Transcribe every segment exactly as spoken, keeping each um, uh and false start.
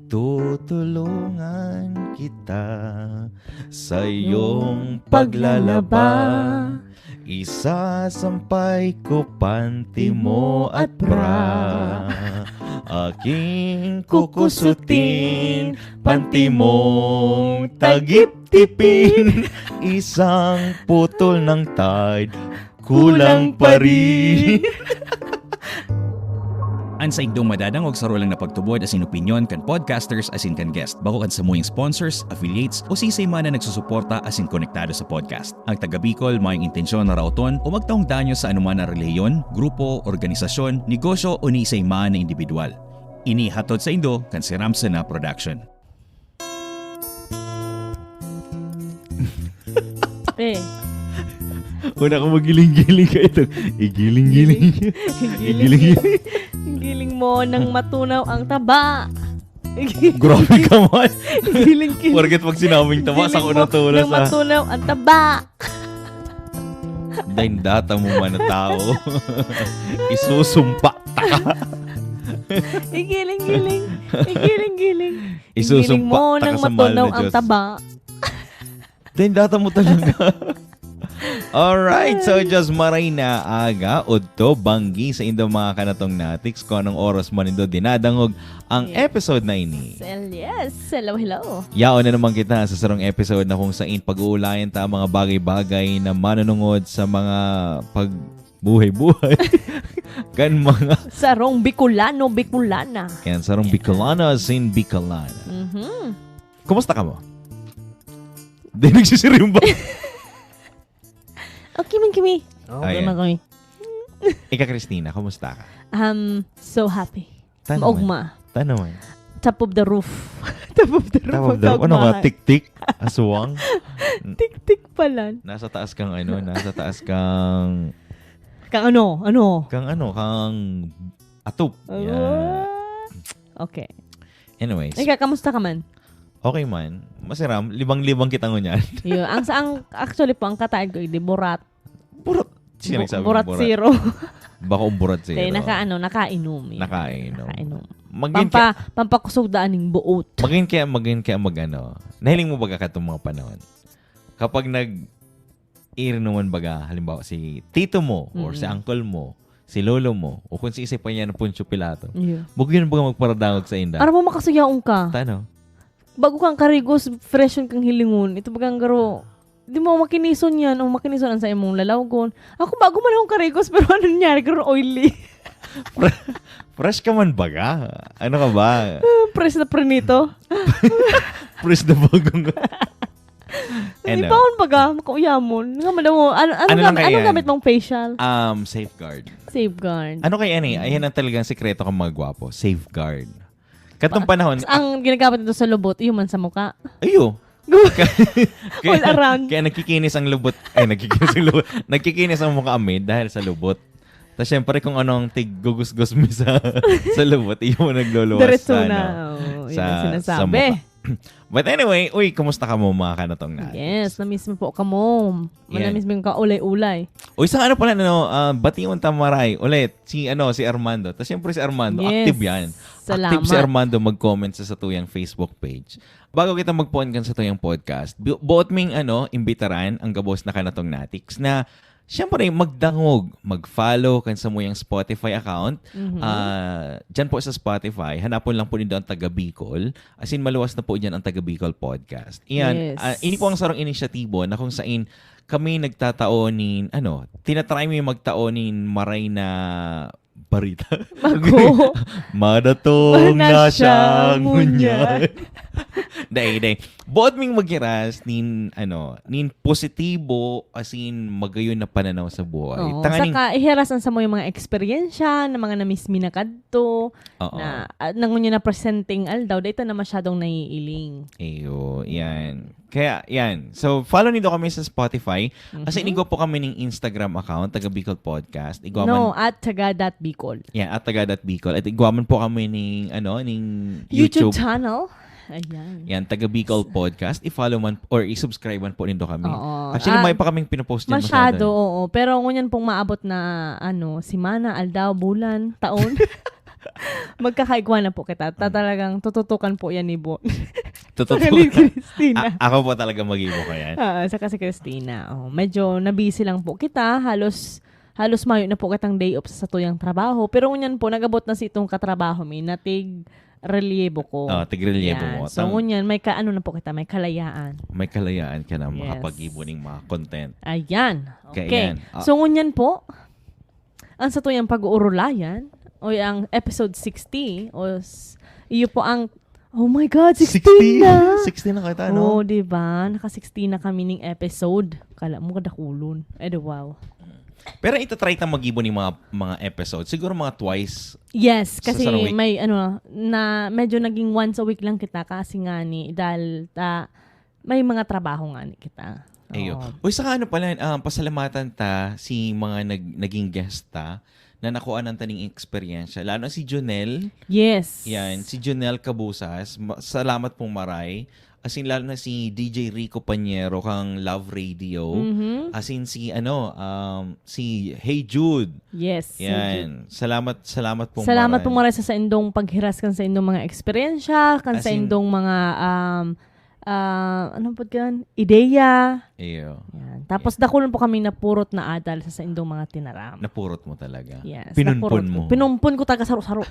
Tutulungan kita sa iyong paglalaba. Isasampay ko panty mo at bra. Aking kukusutin, panty mong tagip-tipin. Isang putol ng Tide, kulang pa rin. An saindong madadangog saro lang na pagtubod asin opinyon kan podcasters asin kan guest, bako kan samuyang sponsors, affiliates, o siisay man na nagsusuporta asin konektado sa podcast. Ang taga Bicol mayong intensyon na raoton o magtaong danyo sa anoman na relihiyon, grupo, organisasyon, negosyo o ni isay man na indibidwal. Ini hatod saindo kan Siram Sana Production. Eh, Una ko magiling-giling ka ito. Igiling-giling. Igiling-giling. Ang giling mo nang matunaw ang taba. Grabe ka man. Giling-giling. Porket pag sinabing taba, sa ko natulog Nang sa... matunaw ang taba. Dahil data mo man na tao. Isusumpa ta ka. Igiling-giling. Igiling-giling. Isusumpa Giling mo ta ka nang sa mahal na matunaw ang Diyos. Taba. Dahil data mo talaga. Alright, so just maray na aga, udto, banggi sa indo mga kanatong natiks kung anong oras man indo dinadangog ang Yes. episode na ini. Sel, yes. Hello, hello. Yaon na naman kita sa sarong episode na kung sain pag-uulayan ta ang mga bagay-bagay na manunungod sa mga pagbuhay-buhay kan mga Sarong Bicolano, Bicolana. yan, sarong Bicolana, sin Bicolana. Mhm. Kumusta ka mo? Di nagsisirimba. Okay man kami. Okay. Ayan. Okay. Ika Christina, kumusta ka? I'm so happy. Tanaman. Maugma. Tanaman. Top of the roof. Top of the roof. Top of ang the roof. Ano nga? kaugmahan. Tik-tik? Aswang? Tik-tik pala. Nasa taas kang ano, nasa taas kang... Kang ano? Ano? Kang ano? Kang atop. Yan. Ah. Okay. Anyways, Ika, kamusta ka man? okay man. Masiram, libang-libang kita ngunyan. Yun. Ang sa ang actually po ang kataed ko, di burat. Burat. Sino Bu- nagsabi burat ng burat? Zero. Baka ang burat zero. Kaya naka ano, nakainom. Yun. Nakainom. Nakainom. Magin Pampa, pampakusog daan ning buot. Magin kaya, magin kaya mag ano. Nahiling mo baga katong mga panahon? Kapag nag-iinuman baga, halimbawa si tito mo or si Mm. uncle mo, si lolo mo, o kung si isay pa niya na Poncio Pilato, Yeah. bugyan baga magparadangog sa inda. Aram mo makasuyaon ka. Tano? Bago kang karigos, fresh yun kang hilingon. Ito bagang garo, di mo makinison yan. O makinison ang sa imong lalawgon. Ako bago man akong karigos, pero ano nangyari? Garo oily. Fresh ka man baga? Ano ka ba? Ah, fresh na prinito. Fresh na bagong... Hindi Ano? pa akong baga, makauyamon. Nga madamo, ano, ano, Ano lang gamit, kaya anong yan? gamit mong facial? Um, safeguard. Safeguard. Ano kaya yan eh? Ayan ang talagang sikreto kang mga gwapo. Safeguard. Katong panahon, Ang ginagamit nito sa lubot, human sa mukha. ayo. All around. Kaya nagkikinis ang lubot. Ay, nagkikinis ang lubot. Nagkikinis ang mukha, amin, dahil sa lubot. Tapos syempre kung anong tig gugusgos mo sa, sa lubot, iyo mo nagluluwas Diretso sa, na. ano, Oo, yun sa, ang sa sinasabi. mukha. But anyway, uy, kumusta ka mo mga kanatong na? Yes, na-miss mo po kamo. Yeah. Na-miss mo yung kaulay-ulay. Uy, sa ano pala, no, ah, bation ta maray ulit si, ano, si Armando. Tapos syempre si Armando, Yes. active yan. Salamat. Active si Armando mag-comment sa satuyang Facebook page. Bago kita magpuon kan satuyang podcast, bu- buot ming, ano, imbitaran ang gabos na kanatong natiks na syempre magdangog, mag-follow kan samuyang Spotify account. Mhm. Ah, diyan po sa Spotify, hanapon lang po nindo ang Taga Bicol. As in, maluwas na po diyan ang Taga Bicol Podcast. Iyan, Yes. ah, ini po ang sarong inisyatibo na kung sain kami nagtatao nin, ano, tinatry mi magtao nin maray na barita. Bako. Madatong Na na siya siya ngunyan. Dai, dai. Buot ming maghiras nin, ano, nin positibo, as in, magayon na pananaw sa buhay. Oo, Tanganing, saka ihiras ang samuyang mga eksperyensya na mga na-miss mi na kadto, oo. na, ah, na ngunyan na presenteng aldaw, dahil na masyadong naiiling. Iyo, yan. Kaya, yan. So, follow nindo kami sa Spotify. As in, Mhm. igwa po kami ning Instagram account, Taga Bicol Podcast. Igwa No, man, at taga dot bicol. yan, at Taga dot Bicol. At igwa man po kami ning, ano, ning YouTube, YouTube. channel. Ayan. Yan, Taga Bicol Podcast. I-follow man or i-subscribe man po nindo kami. Oo. Actually, Ah, may pa kaming pinopost dyan Masyado, masyado. Oo. Pero ngunyan pong maabot na, ano, simana, aldaw, bulan, taon. Magkakaigwa na po kita. Ta-, talagang tututukan po yan ni Bo. Totoo. Saka ni Christina. A- ako po talaga mag-ibo ko yan. Oo, saka si Christina. Oh, medyo nabisi lang po kita. Halos halos mayo na po kitang day off sa satuyang trabaho. Pero ngunyan po, nag-abot na si itong katrabaho mi na tig-relievo ko. Oh, tig-relievo Yan. mo. So, Tang- ngunyan, may ka, ano na po kita, may kalayaan. May kalayaan ka na Yes. makapag-ibo ng mga content. Ayan. Kaya Okay. yan. Ah. So, ngunyan po, ang satuyang pag-uurulayan, o ang episode sixty, o s- iyo po ang, oh my God, sixteen na! sixteen na kita, Oo, no? di ba? Naka-sixteen na kami ning episode. Kala mo, kadakulon. Eh, di wow. Pero itatry tang mag-ibo ng mga, mga episode. Siguro mga twice. Yes, Sa kasi sarong week. may ano na medyo naging once a week lang kita kasi nga ni dahil ta, may mga trabaho nga ni kita. Ayo. Oo. Uy, saka ano pala, ah, pasalamatan ta si mga nag, naging guest ta na nakuha ng taning eksperyensya. Lalo na si Jonel. Yes. Yan, si Jonel Cabusas. Ma- salamat pong maray. As in, lalo na si D J Rico Panyero kang Love Radio. Mhm. As in, si, ano, um, si Hey Jude. Yes. Yan. Salamat, salamat pong Salamat maray. pong maray sa saindong paghiras kan saindong mga eksperyensya, kan As in- saindong mga um, ah, ano po yan? Ideya. Iyo. Yan. Tapos dakul po kami napurot na adal sa saindong mga tinaram. Napurot mo talaga. Yes. Pinunpon napurot mo. ko. Pinunpon ko taga saro-saro.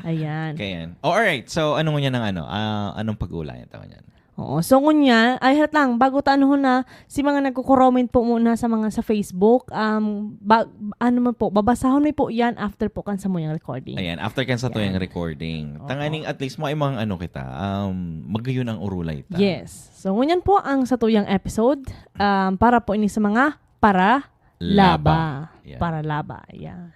Ayan. Kaya yan. Oh, alright. So, ano ngunyan ang ano? Ah, anong pag-uulayan tayo niyan? Oo. So, ngunya, ay, hat lang, bago ta ano na, si mga nagko-comment po muna sa mga sa Facebook, um, ba, ano man po, babasahon mi po yan after po kan samuyang recording. Ayan, after kan satuyang Yan. recording. Oo. Tanganing at least, may mga ano kita, um, magayon ang urulay ta. Yes. So, ngunyan po ang satuyang episode, um, para po ini sa mga para laba. Yan. Para laba. Yan.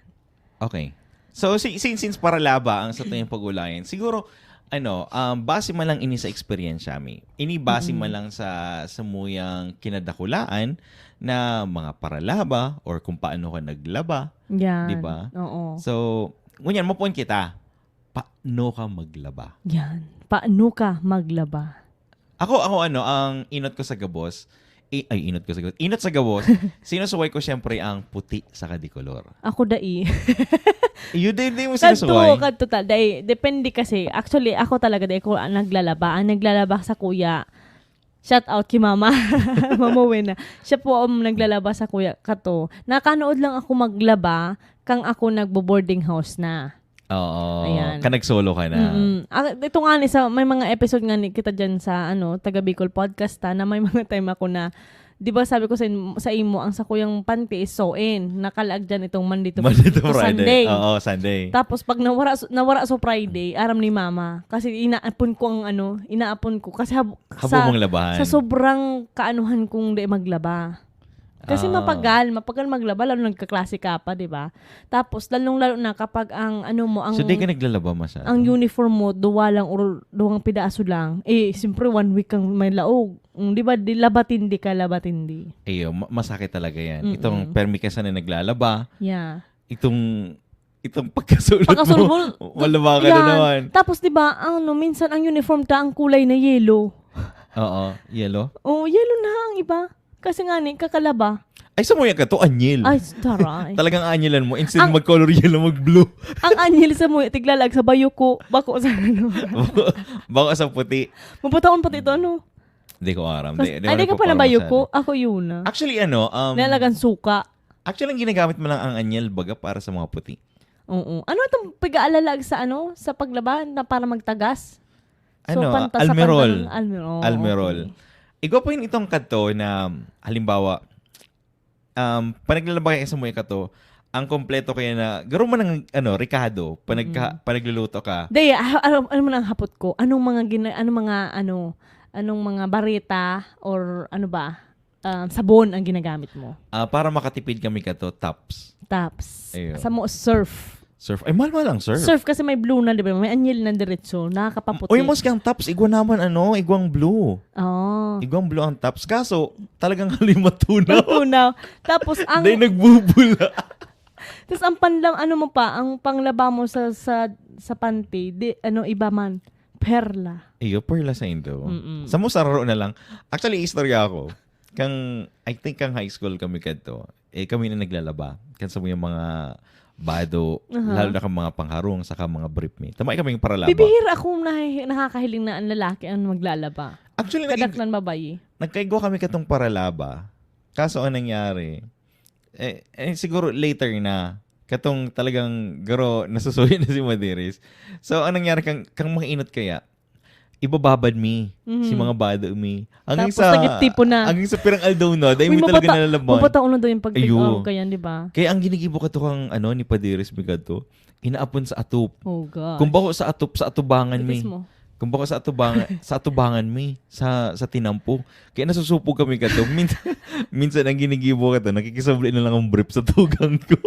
Okay. So, si, since, since para laba ang satuyang pag-ulayan, siguro, ano, um, base man lang ini sa eksperyensya mi. Ini base Mm. man lang sa samuyang kinadakulaan na mga paralaba or kung paano ka naglaba. Yan. Di ba? Oo. So, ngunyan, mapuon kita, paano ka maglaba? Yan. Paano ka maglaba? Ako, ako ano, ang inot ko sa gabos, i- ay, inot ko sa gabos. Inot sa gabos, sinusuway ko siyempre ang puti sa kadikolor. Ako dai. Yun din, di mo Kadto, sinusuway. kadto ta. Dai, depende kasi. Actually, ako talaga, dai ko ah, naglalaba. Ang naglalaba sa kuya, shout out kay mama. Mama Wena. Siya po ang naglalaba sa kuya. Kato, nakanood lang ako maglaba kang ako nagbo-boarding house na. Oo. Ayan. Ka nag-solo ka na. Mm-mm. Ah, ito nga ni sa, may mga episode nga ni kita dyan sa ano, Taga Bicol Podcast ha, na may mga time ako na, di ba sabi ko sa, in- sa imo, ang sakuyang panty is sew-in. Nakalaag dyan itong Monday to, Monday to to Friday. Sunday. Oo, Sunday. Tapos pag nawara, nawara sa Friday, aram ni mama. Kasi inaapon ko ang ano, inaapon ko. Kasi hab- Habo sa, mong labahan. sa sobrang kaanuhan kong di maglaba. Kasi Ah. mapagal, mapagal maglaba, lalo nagkaklase ka pa, di ba? Tapos, lalong-lalo na kapag ang, ano mo, ang, So, di ka naglalaba masyado? ang uniform mo, duwa lang or duwang pidaso lang, eh, siyempre, one week kang may laog. Mm, di ba, di, labatindi ka, labatindi. Iyo, ma- masakit talaga yan. Mm-mm. Itong permi ka sana naglalaba, Yeah. itong itong pagkasulot Pagkasulot mo, mo, malaba ka na Yan. naman. Tapos, di ba, ano, minsan ang uniform ta, ang kulay na yellow. Oo, yellow. Oh, yellow na ang iba. Kasi nga ni, kakalaba. Ay, sa muya ka to, anyil. Ay, taray. Talagang anyilan mo. Instead Ang- mag-color yellow, mag-blue. Ang anyil sa muya, tiglalag sa bayuko, bako sa ano. Bako sa puti. Mapataon pati ito, ano? Hindi ko aram. Kas- Di, di Ay, ko di ka pa nagpaparam nabayuko? masyado. Ako yun na. Actually, ano, um, Nalagan suka. actually, ang ginagamit mo lang ang anyil, baga para sa mga puti. Oo. Ano itong pag-aalalag sa ano? Sa paglaba na para magtagas? Ano, panta sa almirol. pantalon, almirol. Almirol. Okay. Igwa po yun itong kadto na, halimbawa, um, panaglalaba kayo sa muya ka to, ang kompleto kaya na, garo man ang, ano, rekado, panagka, Mm. panagluluto ka. Day, ah, ano, ano mo na ang hapot ko? Anong mga gina, anong mga, ano, anong mga bareta or ano ba? Ah, sabon ang ginagamit mo? Ah, para makatipid kami ka to, tops. Tops. Ayun. Sa mo, surf. Surf. Ay, mahal-mahal ang surf. Surf kasi may blue na, di ba? May anyil na diretso. Nakakapaputi. Uy, maski ang tops, igwa naman, ano, igwang blue. Oh. Igwang blue ang tops. Kaso, talagang halima tunaw. Natunaw. Tapos ang Dahil nagbubula. Tapos ang panlam ano mo pa, ang panglaba mo sa sa sa panty, di ano iba man, perla. Iyo, perla sa Indo. Mm-mm. Sa mo, sararo na lang. Actually, istorya ako. Kang, I think kang high school kami kadto, eh kami na naglalaba. Kan sa mga, mga, bado, Aha. lalo na kang mga pangharong, saka mga brief mi. Tamay kaming paralaba. Bibihira akong nahi- nakakahiling na ang lalaki ang maglalaba. Actually, nag- Kadaklan babayi. nagkaigwa kami katong paralaba. Kaso ang nangyari, eh, eh, siguro later na, katong talagang garo, nasusuyo na si Madiris. So, ang nangyari, kang, kang mga inot kaya, ibababad mi, Mhm. si mga bado mi. Hanggang Tapos sa, nagtipon na. Hanggang sa pirang aldaw na, dahil Uy, mi talaga mabata, nalalaban. mabata uno daw yung pag-take Ayo. out kaya, di ba? Kaya ang ginigibo ka to kang, ano, ni Padiris mi kadto, inaapon sa atop. Oh, God. Kung bako sa atop, sa atubangan mi. Itis mo. Kung bako sa atubangan, sa atubangan mi, sa, sa tinampo. Kaya nasusupog kami kadto. Minsan, minsan ang ginigibo ka to, nakikisubli na lang ang brief sa tugang ko.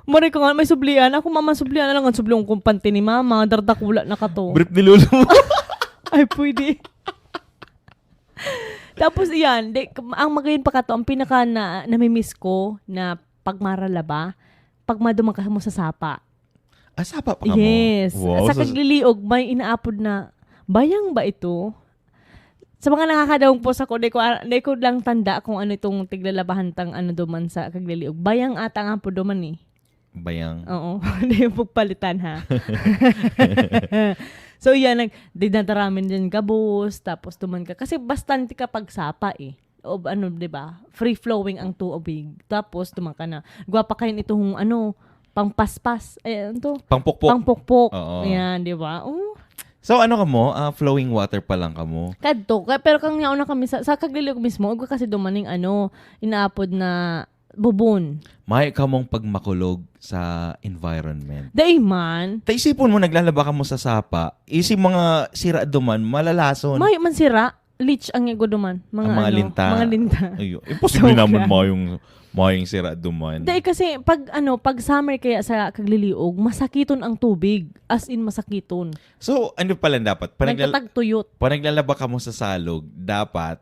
Mari ko nga, may sublian. Ako, mama, sublian na lang ang sublian kong panty ni mama. Dardakula na ka to. Brief ni lolo mo. Ay, pwede. Tapos, iyan, di, ang magayon pa ka to, ang pinaka na, namimiss ko na pagmaralaba, pag maduman ka mo sa sapa. Ah, sapa pa ka mo? Yes. Wow, Sa so- Kagliliog, may inaapod na, bayang ba ito? Sa mga nakakadawang post ako, di ko, di ko lang tanda kung ano itong tiglalabahan tang ano duman sa Kagliliog. Bayang ata ang apod duman eh. Bayang. Oo. Di yung pagpalitan ha. So yan, nag, dinadaramin din gabos, tapos duman ka. Kasi bastante ka pagsapa eh. O ano, di ba? Free-flowing ang tubig. Tapos duman ka na. Gwapa kayo itong ano, pangpaspas. Eh, ano to? Pangpukpok. Pangpukpok. Oo. Yan, di ba? Oh. So, ano ka mo? Ah, flowing water pa lang ka mo? Kadto, ka- pero kang yaon na kami sa, sa Kagliliog mismo, ug kasi dumaning ano, inaapod na bubon. Mayo ka mong pagmakulog sa environment. Dai man. Ta isipon mo, naglalaba ka mo sa sapa, isi mga sira duman, malalason. Mayo man sira, leech ang igo duman. Mga, Ang mga ano, linta. Mga linta. Ayo, imposible Sobra. Naman mayong, mayong sira duman. Dai kasi pag ano, pag summer kaya sa Kagliliog, masakiton ang tubig. As in, masakiton. So, ano pala dapat? Pag, naglal- Nagtatagtuyot. pag naglalaba ka mo sa salog, dapat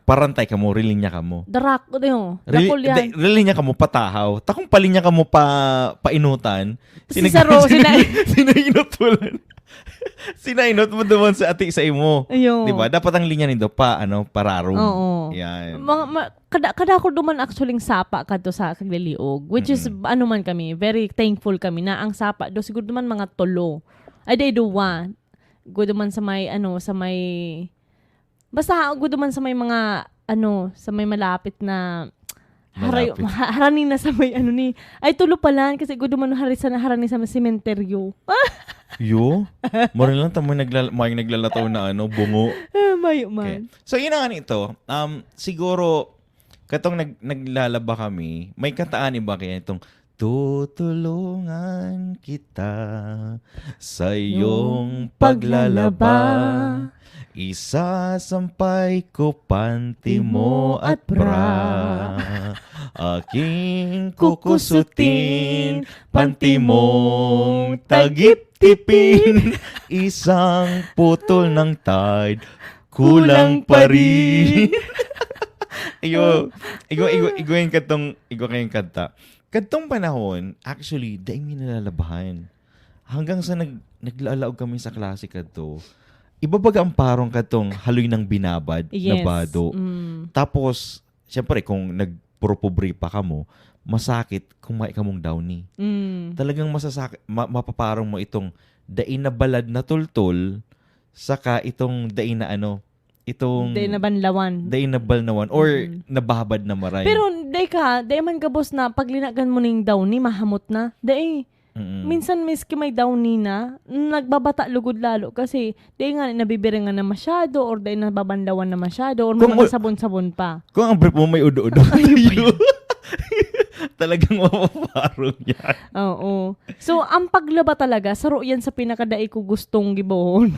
parantay ka mo, rilinya ka mo. Darak, ano, Rili- dakol yan. da- rilinya ka mo, patahaw. Takong palinya ka mo pa, painutan. Si Saro, sina- sina- sinainot mo lang. Sinainot mo duman sa ati sa imo. Ayun. Di ba? Dapat ang linya nindo pa, ano, pararong. Oo. Yan. Mga, ma, kada, kada ako duman actually sapa kadto sa Kagliliog, which is, Mm-mm. ano man kami, very thankful kami na ang sapa do, siguro duman mga tulo. Ay, di, duwa. Gudo man sa may, ano, sa may, basta, gudo man sa may mga, ano, sa may malapit na, haray, Malapit. ha- harani na sa may, ano ni, ay, tulo pala, kasi gudo man hari sa, harani sa may sementeryo. Yo? Mura lang, tamo naglal- may naglalataw na, ano, bungo. Ah, mayo Okay. man. So, yun na nga nito. Um, siguro, katong nag- naglalaba kami, may kataan iba kaya itong "Tutulungan kita sa iyong Yung paglalaba. paglalaba. Isasampay ko panty mo at bra. Aking kukusutin, panty mong tagip-tipin. Isang putol ng Tide, kulang pa rin." Iyo, igo, igo, igo yung katong, igo kayong kanta. Kadtong panahon, actually, dai mi nalalabahan. Hanggang sa nag, naglalaog kami sa klase kadto, iba baga ang parong kadtong haloy ng binabad na Yes. bado. Mm. Tapos, syempre, kung nagpurupobre pa kamo, masakit kung may kamong downy. Mm. Talagang masasakit, ma- mapaparong mo itong dai na balad na tultol, saka itong dai na ano, itong Dai na banlawan. dai na balnawan or Mm. nababad na maray. Pero, dai ka, dai man gabos na paglinagan mo ning downy, mahamot na. Dai. Mm-mm. Minsan, miski may downy na, nagbabata lugod lalo kasi dai nga nabibiringan na masyado or dai nababanlawan na masyado or Kung mga ul- sabon-sabon pa. Kung ang brief mo may udo-udo, Ay, yun. Talagang mapaparong yan. Oo. So, ang paglaba talaga, saro yan sa pinakadai ko gustong gibohon.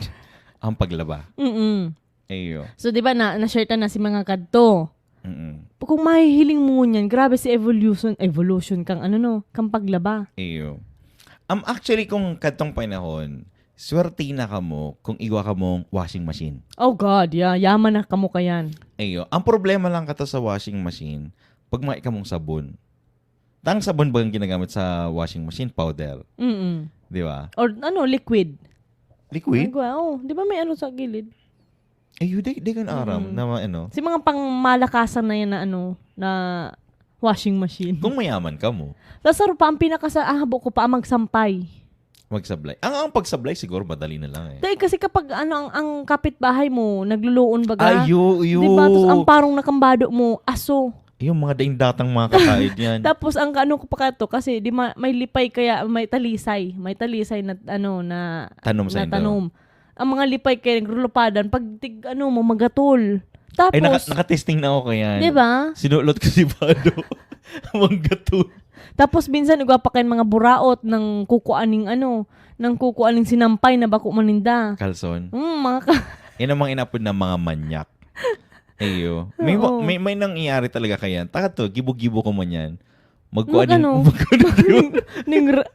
Ang paglaba. Mm-mm. Iyo. So, di ba, na, na-share ta na si mga kadto. Mm-mm. Kung mahihiling mo niyan, grabe si evolution, evolution kang ano no, kang paglaba. Iyo. Um, actually, kung kadtong panahon, swerte na kamo kung igwa kamong washing machine. Oh God, yeah, yaman na kamo kayan. Iyo. Ang problema lang kato sa washing machine, pag may kamong sabon. Tang sabon ba ang ginagamit sa washing machine? Powder. Mm-mm. Di ba? Or ano, liquid. Liquid? Agwa, oh, di ba may ano sa gilid? Ay, yun, di, di ko naaram Mm. na ma- ano. Si mga pangmalakasan na yan na ano, na Washing machine. Kung mayaman ka mo, Sa sarupa, ang pinakasa, ah, habo ko pa ang magsampay. Magsablay. Ang, ang pagsablay siguro madali na lang eh. Dahil kasi kapag ano, ang, ang kapitbahay mo, nagluluon baga. Ayo, iyo. Di ba? Tapos ang parong nakambado mo, aso. Yung mga daing datang mga kakaid yan. Tapos ang ano ko pa kato, kasi di ma, may lipay kaya may talisay. May talisay na ano na Tanom sa na indo. Tanom. Ang mga lipay kaya nagrulupadan, pag tig ano mo, magatol. Tapos, Ay, naka, nakatesting na ako kaya. Di ba? Sinulot ko si Bado. Manggatol. Tapos minsan igwa pa kayong mga buraot ng kukuan ning ano, ng kukuan ning sinampay na bako maninda. Kalson. Hmm, mga ka- Yan ang mga inapod na mga manyak. Iyo. May, Oo. may, may nangyayari talaga kaya. Taka to, gibo-gibo ko man yan. Magkuha Mag ano? Magkuha ning, ra-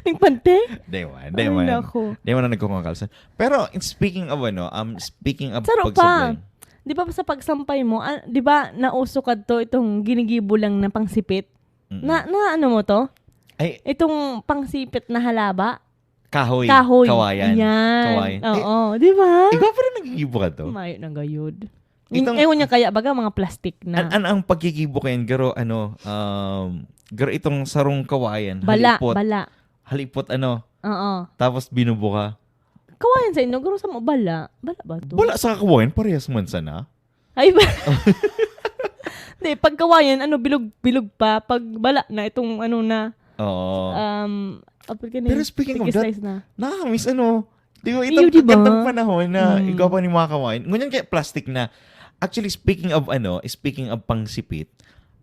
ning pante? Di man, di Ay, man. Nako. Di man na nagkukuha kalson. Pero in speaking of ano, um, speaking of Saro pa. pagsablay. Di ba sa pagsampay mo, ah, di ba nauso kadto itong ginigibo lang na pangsipit? Mm-mm. Na, na ano mo to? Ay, Itong pangsipit na halaba? kahoy. Kahoy. Kawayan. Yan. Kawayan. Oo, di ba? Ikaw pa rin nagigibo ka to? Mayo na gayud. Itong- Ewan niya kaya baga mga plastic na. An, an, ang pagkikibo ko yan, garo, ano, um, garo itong sarong kawayan. Bala, halipot, bala. halipot, ano, Oo. tapos binubuka. Kawayan sa inyo, guro sa mo, bala. Bala ba to? Bala sa kawayan, parehas man sana. Ay, ba? Hindi, pag kawayan, ano, bilog, bilog pa. Pag bala na, itong ano na, Oo. um, apod ka na Pero eh, speaking of tig-slice that, na. Nakakamiss, ano, di ba, Iyo, itong di ba? gandang panahon na Mm. igwa pa ni mga kawayan. Ngunyan kaya plastic na. Actually, speaking of, ano, speaking of pangsipit,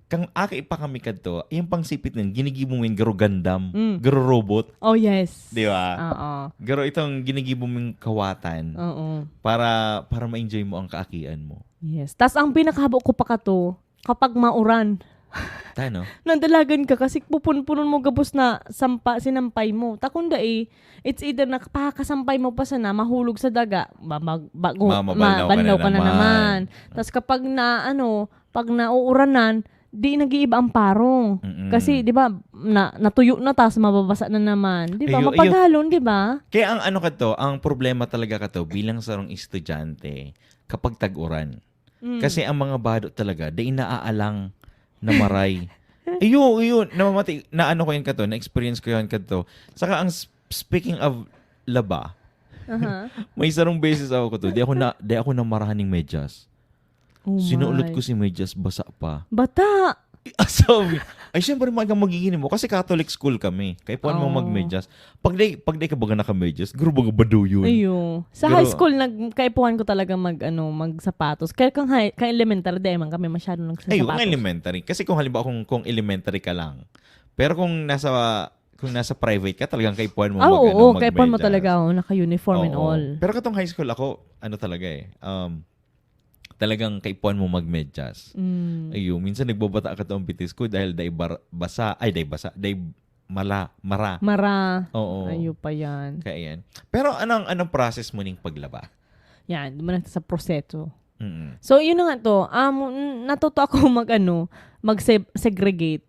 kang aki pa kami kadto, yung pangsipit nun, ginigibo mo yung garo gandam, Mm. garo robot, Oh, yes. di ba? Oo. Garo itong ginigibo mo yung kawatan Oo. para para ma-enjoy mo ang kaakian mo. Yes. Tas ang pinakahabo ko pa kato, kapag mauran. Tano? Nandalagan ka kasi pupunpunon mo gabos na sampa, sinampay mo. Takunda eh, it's either na pakakasampay mo pa sana, mahulog sa daga, ba, mag, bago, Mamabanlaw ka na mabanlaw ka na naman. naman. Tas kapag na, ano, pag nauuranan, di nag-iiba ang parong. Mm-mm. Kasi, di ba, na, natuyo na, tas mababasa na naman. Di ba? Ayo, ayo. Mapagalon, di ba? Kaya ang ano kadto, ang problema talaga kadto bilang sarong estudyante kapag tag-uran. Mm. Kasi ang mga bado talaga, di naaalang na maray. Iyo, iyo, namamati, na ano ko yan kadto, na-experience ko yan kadto. Saka ang s- speaking of laba, Aha. may sarong beses ako kadto, di ako na di ako namarahan ning medyas. Oh Sinuot my. ko si medyas, basa pa. Bata! Ah, sabi, ay, syempre, magang magiging mo. Kasi Catholic school kami. Kaipuhan mo Oh. magmedyas. Pag day, pag day ka baga nakamedyas, guro baga baduyon. Ayo. Sa Pero- high school, nag, kaipuhan ko talaga mag, ano, magsapatos. Kaya kang, high, kang elementary, di man kami masyado Ay, nagsasapatos. yung elementary. Kasi kung halimbawa, kung, kung elementary ka lang. Pero kung nasa kung nasa private ka, talagang kaipuhan mo Ah, mag, oo, ano, kaipuhan mo magmedyas. talaga, oh, naka-uniform and Oo. all. Pero katong high school ako, ano talaga eh, um, talagang kaipuhan mo magmedyas. Mm. Ayun, minsan nagbabata ka tong bitis ko dahil dai bar- basa, ay, dai basa, dai mala, mara. Mara. Oo. Ayo pa yan. Kaya yan. Pero anong, anong process mo ning paglaba? Yan, duman na sa proseso. Mm-mm. So, yun na nga to. Um, n- natuto ako mag, ano, mag-segregate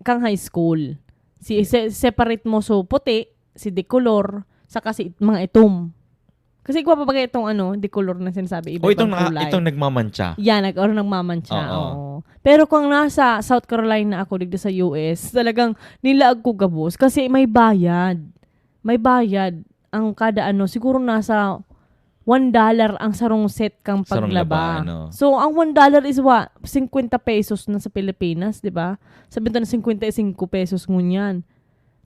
kang high school. Si, se- separate mo so puti, si de color, saka si it- mga itom. Kasi igwa pa bagay itong ano, de color na sinasabi, iba O itong, naka- kulay. Itong nagmamantsa. Yan, nag or nagmamantsa. Oo. Oo. Pero kung nasa South Carolina ako, dito sa U S, talagang nilaag ko gabos kasi may bayad. May bayad ang kada ano, siguro nasa one dollar ang sarong set kang Sarong paglaba. laba, ano. So, ang one dollar is what? Fifty pesos na sa Pilipinas, di ba? Sabi na fifty pesos ngunyan.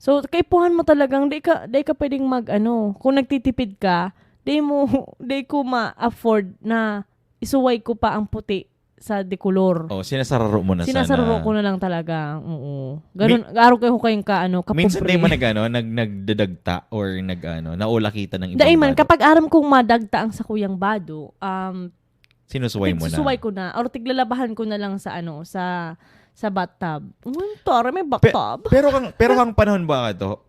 So, kaipuhan mo talagang, di ka, di ka pwedeng mag, ano, kung nagtitipid ka, di mo, di ko ma-afford na isuway ko pa ang puti sa de color. Oh, sinasararo mo na Sinasararo sana. ko na lang talaga. Oo. Ganun, araw kayo ko kayong ka, ano, kapobre. Minsan di mo nag, ano, nag, nagdadagta or nag, ano, naulakitan ng ibang Dahil man, bado. Kapag aram kong madagta ang sa kuyang bado, um, Sinusuway mo na. Susuway ko na. Or tiglalabahan ko na lang sa, ano, sa, sa bathtub. Uy, tara, may Pe- bathtub. pero kang pero kang panahon ba to,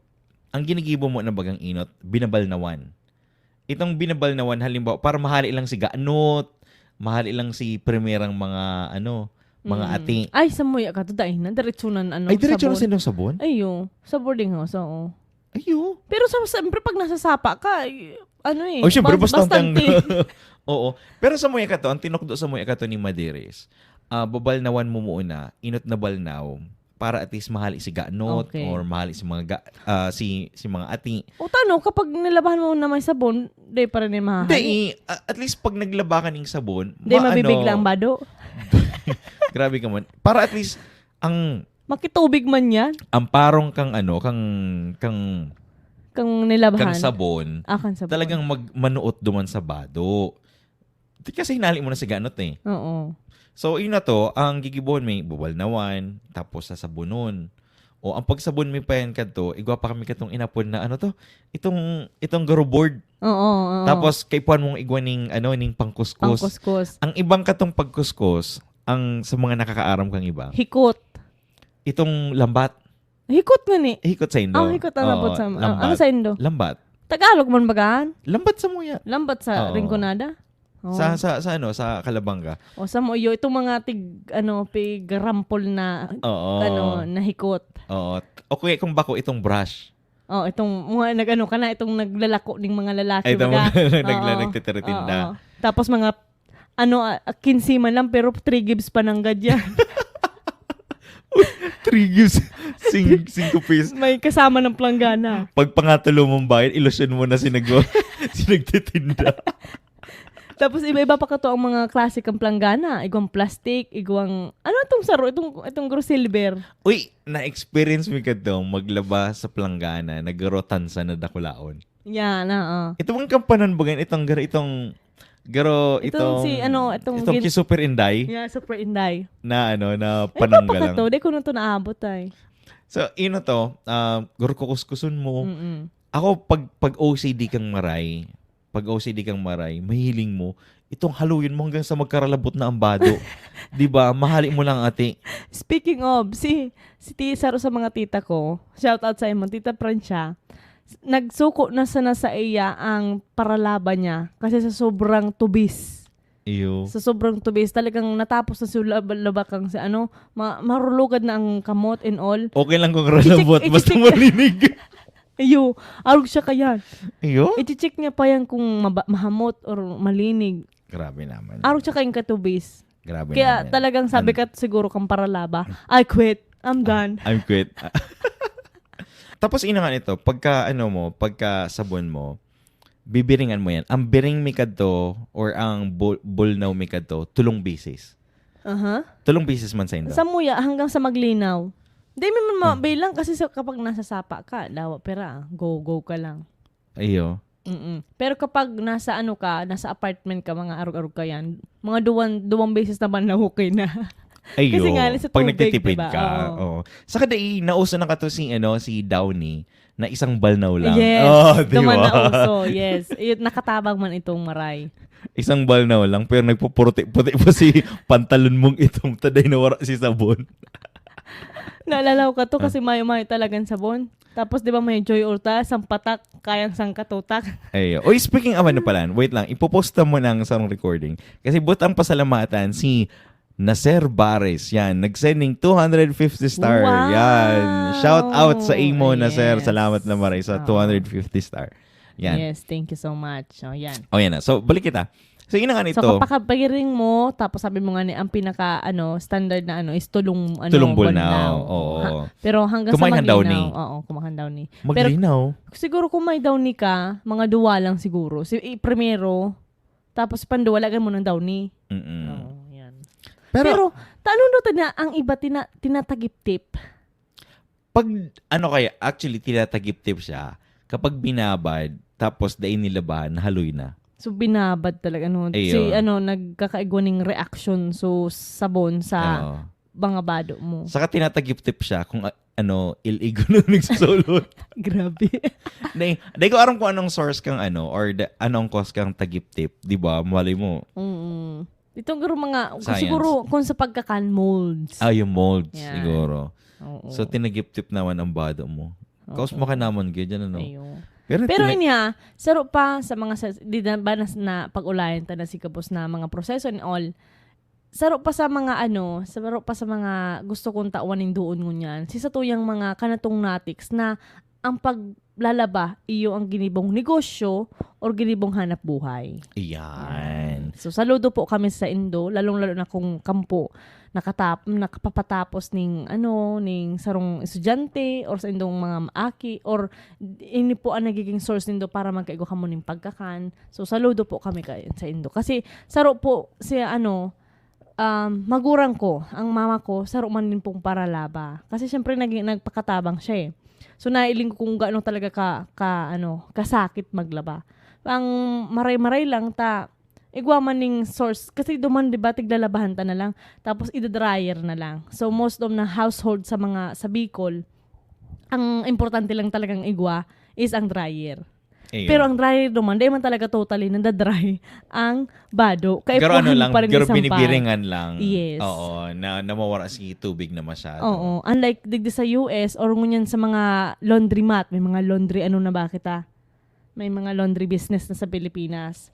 ang ginigibo mo na bagang inot, binabalnawan. Itong binabalnawan, halimbawa, para mahali lang si ganot, mahali lang si primerang mga, ano, mga Mm. ati. Ay, samuya ka to, dahil na. Diretso na, ano, Ay, diretso na sabon. silang sabon? Ayo, sa boarding house, oo. Ayo. Pero sa, siyempre, pag nasa sapa ka, ay, ano eh, Oh, siyempre, bas- bastante ang bastante. Oo. Pero samuya ka to, ang tinukdo samuya ka to ni Madiris, ah, babalnawan mo muna, inot na balnaw, para at least mahali si ganot Okay. or mahali si mga ga- ah, si si mga ati. O tano, kapag nilabahan mo na may sabon, di pa rin yung mahahali. Hindi, eh, a- at least pag naglaba ka ng sabon, Di ma- mabibigla ano, ang bado. Grabe ka man. Para at least ang Makitubig man yan. Ang parong kang ano, kang kang kang nilabahan. Kang sabon. Ah, kang sabon. Talagang mag, manuot duman sa bado. Di kasi hinali mo na si ganot eh. Oo. So, yun na to, ang gigibohon may bubalnawan, tapos sa sabunon. O ang pagsabon mi pa yan kadto, igwa pa kami katong inapod na ano to, itong itong garo board. Oo, oo. Tapos kaipuhan mong igwa ning ano ning pangkuskus. Pangkuskus. Ang ibang katong pagkuskus, ang sa mga nakakaaram kang iba. Hikot. Itong lambat. Hikot nga ni. Hikot sa indo. Ah, hikot ang Oo, labot sa ah, lambat. Ano sa indo? Lambat. Tagalog man bagaan? Lambat sa muya. Lambat sa Oo. Rinconada? Oh. Sa, sa, sa ano, sa Calabanga. O sa mo iyo, itong mga tig, ano, pig rampol na, Oo. ano, nahikot. Oo. O kaya kung bako, itong brush. Oh, itong mga nag-ano ka na, itong naglalako ng mga lalaki. Ay, itong mga nagla- Oo. nagtitiritinda. Oo. Tapos mga, ano, ah, kinse man lang, pero three gives pa ng gadya. Three gives. Sing, singko pesos. May kasama ng planggana. Pag pangatulo mong bayad, ilusyon mo na si nag- si nagtitinda. Tapos iba-iba pa kato ang mga klase kang planggana. Igwang plastic, igwang, ano itong saro? Itong, itong gro silver. Uy, na-experience mo ka daw maglaba sa planggana, nagro tansa na dakulaon. Yan, oo. Ito bang kampanan ba ganyan? Itong, gar- itong, garo, Itong itong, si, ano, itong itong gin- ki Super Inday Yeah, super inday. na ano, na Ay, pananggalang. Papakato, di ko na ito naabot ay. So, yun na to. Ah, garo kukuskusun mo. Mm-mm. Ako, pag, pag O C D kang maray, pag O C D kang maray, mahiling mo, itong haluyon mo hanggang sa magkaralabot na ang bado. Di ba? Mahali mo lang, ate. Speaking of, si, si ti, saro sa mga tita ko, shout out sa imo, Tita Francia, nagsuko na sana sa iya ang paralaba niya kasi sa sobrang tubis. Iyo. Sa sobrang tubis, talagang natapos na si laba- labakang si ano, ma- marulugad na ang kamot and all. Okay lang kung ralabot, Ichi- basta ichichik- malinig. Iyo, arog siya kayan. Iyo? Ichichik niya pa yan kung maba- mahamot or malinig. Grabe naman. Arog siya kayang katubis. Grabe Kaya naman. talagang sabi An- ka siguro kang paralaba, I quit. I'm done. I'm quit. Tapos ina nga nito, pagka ano mo, pagka sabon mo, bibiringan mo yan. Ang biring mi kadto or ang bul- bulnaw mi kadto, tulong bisis. Aha. Tulong bisis man sa indo. Sa muya, hanggang sa maglinaw. Di mi man mabilang kasi sa, kapag nasa sapa ka, dawa pera, go, go ka lang. Iyo. Mm-mm. Pero kapag nasa ano ka, nasa apartment ka, mga arog-arog ka yan, mga duwan, duwang beses naman na okay na. Ayo, Kasi nga, sa pag tubig, nagtitipid diba? ka. Oo. Oo. Saka dai, nauso na ka to si, ano, si Downy na isang balnaw lang. Yes, oh, di duman ba? Na uso, yes. Yun, nakatabang man itong maray. Isang balnaw lang, pero nagpuputi-puti pa si pantalon mong itong taday na wala si sabon. Naalala ko ka to kasi mayo-mayo talagang sabon. Tapos, di ba, may Joy Ultra, isang patak, kayang sangkatutak. Ay, oy, speaking of ano pala, wait lang, ipoposta mo ng sarong recording. Kasi butang pasalamatan si Naser Bares. Yan, nag-sending two hundred fifty star. Wow! Yan. Shout out sa imo, Naser. Yes. Salamat na maray sa Oo. two hundred fifty star. Yan. Yes, thank you so much. Oh, yan. Oh, yan na. So, balik kita. So, yun na nga nito. So, kapag pagiring mo, tapos sabi mo nga ni, ang pinaka, ano, standard na ano, is tulong, ano, Tulong bulnaw. Bulnaw. Oo. Ha? Pero hanggang Kumain sa maglinaw. Downy. Oo, kumain Downy. Maglinaw? Pero, siguro kung may Downy ka, mga duwa lang siguro. Si, i, primero, tapos panduwa, lagyan mo ng Downy. Mm-mm. Oo, yan. Pero, Pero, tanong daw na, ang iba tina, tinatagip-tip. Pag, ano kaya, actually, tinatagip-tip siya kapag binabad, tapos dai nilabahan, haloy na. So, binabad talaga, no? Ayun. Si, ano, nagkakaigwa ning reaction, so, sabon sa Oo. mga bado mo. Saka tinatagip-tip siya kung, a- ano, iligo na nagsusulot. Grabe. Dai, dai ko aram kung anong source kang ano, or the, anong cause kang tagip-tip, di ba? Malay mo. Mm. Itong garo mga, Science. Siguro kung sa pagkakan, molds. Ah, yung molds, Yan. siguro. Oo. So, tinagip-tip naman ang bado mo. Kaos mo ka naman, gid, yan, ano? Ayun. Pero, Pero tina- yun nga, saro pa sa mga, sa, di na ba na, na pag-ulayan ta na si Kabos na mga proseso and all, saro pa sa mga ano, saro pa sa mga gusto kong tawan nin doon ngunyan, si sa tuyang mga kanatong natics na ang paglalaba iyo ang ginibong negosyo or ginibong hanap buhay. Iyan. So, saludo po kami sa indo, lalong-lalo na kung kampo nakatap nakapapatapos ning ano, ning sarong estudyante or sa indong mga aki or ini po ang nagiging source nindo para magkaigwa kamo ning pagkakan. So, saludo po kami kay sa indo. Kasi saro po si ano, um, magurang ko, ang mama ko, saro man din pong paralaba. Kasi syempre naging nagpakatabang siya eh. So nailing ko kung gaano talaga ka, ka ano, kasakit maglaba. Ang maray-maray lang ta igwa man ning source kasi duman, 'di ba, tiglalabahan ta na lang. Tapos ida-dryer na lang. So most of na household sa mga sa Bicol, ang importante lang talagang igwa is ang dryer. Ayun. Pero ang dryer duman, di man talaga totally nadadry ang bado. Kaya Pero ano kuhan lang, pa rin pero isang binibiringan pad. lang. Yes. Oo, na namawara si tubig na masyado. Oo. Unlike digdi sa U S or ngunyan sa mga laundromat, may mga laundry ano na ba kita? May mga laundry business na sa Pilipinas.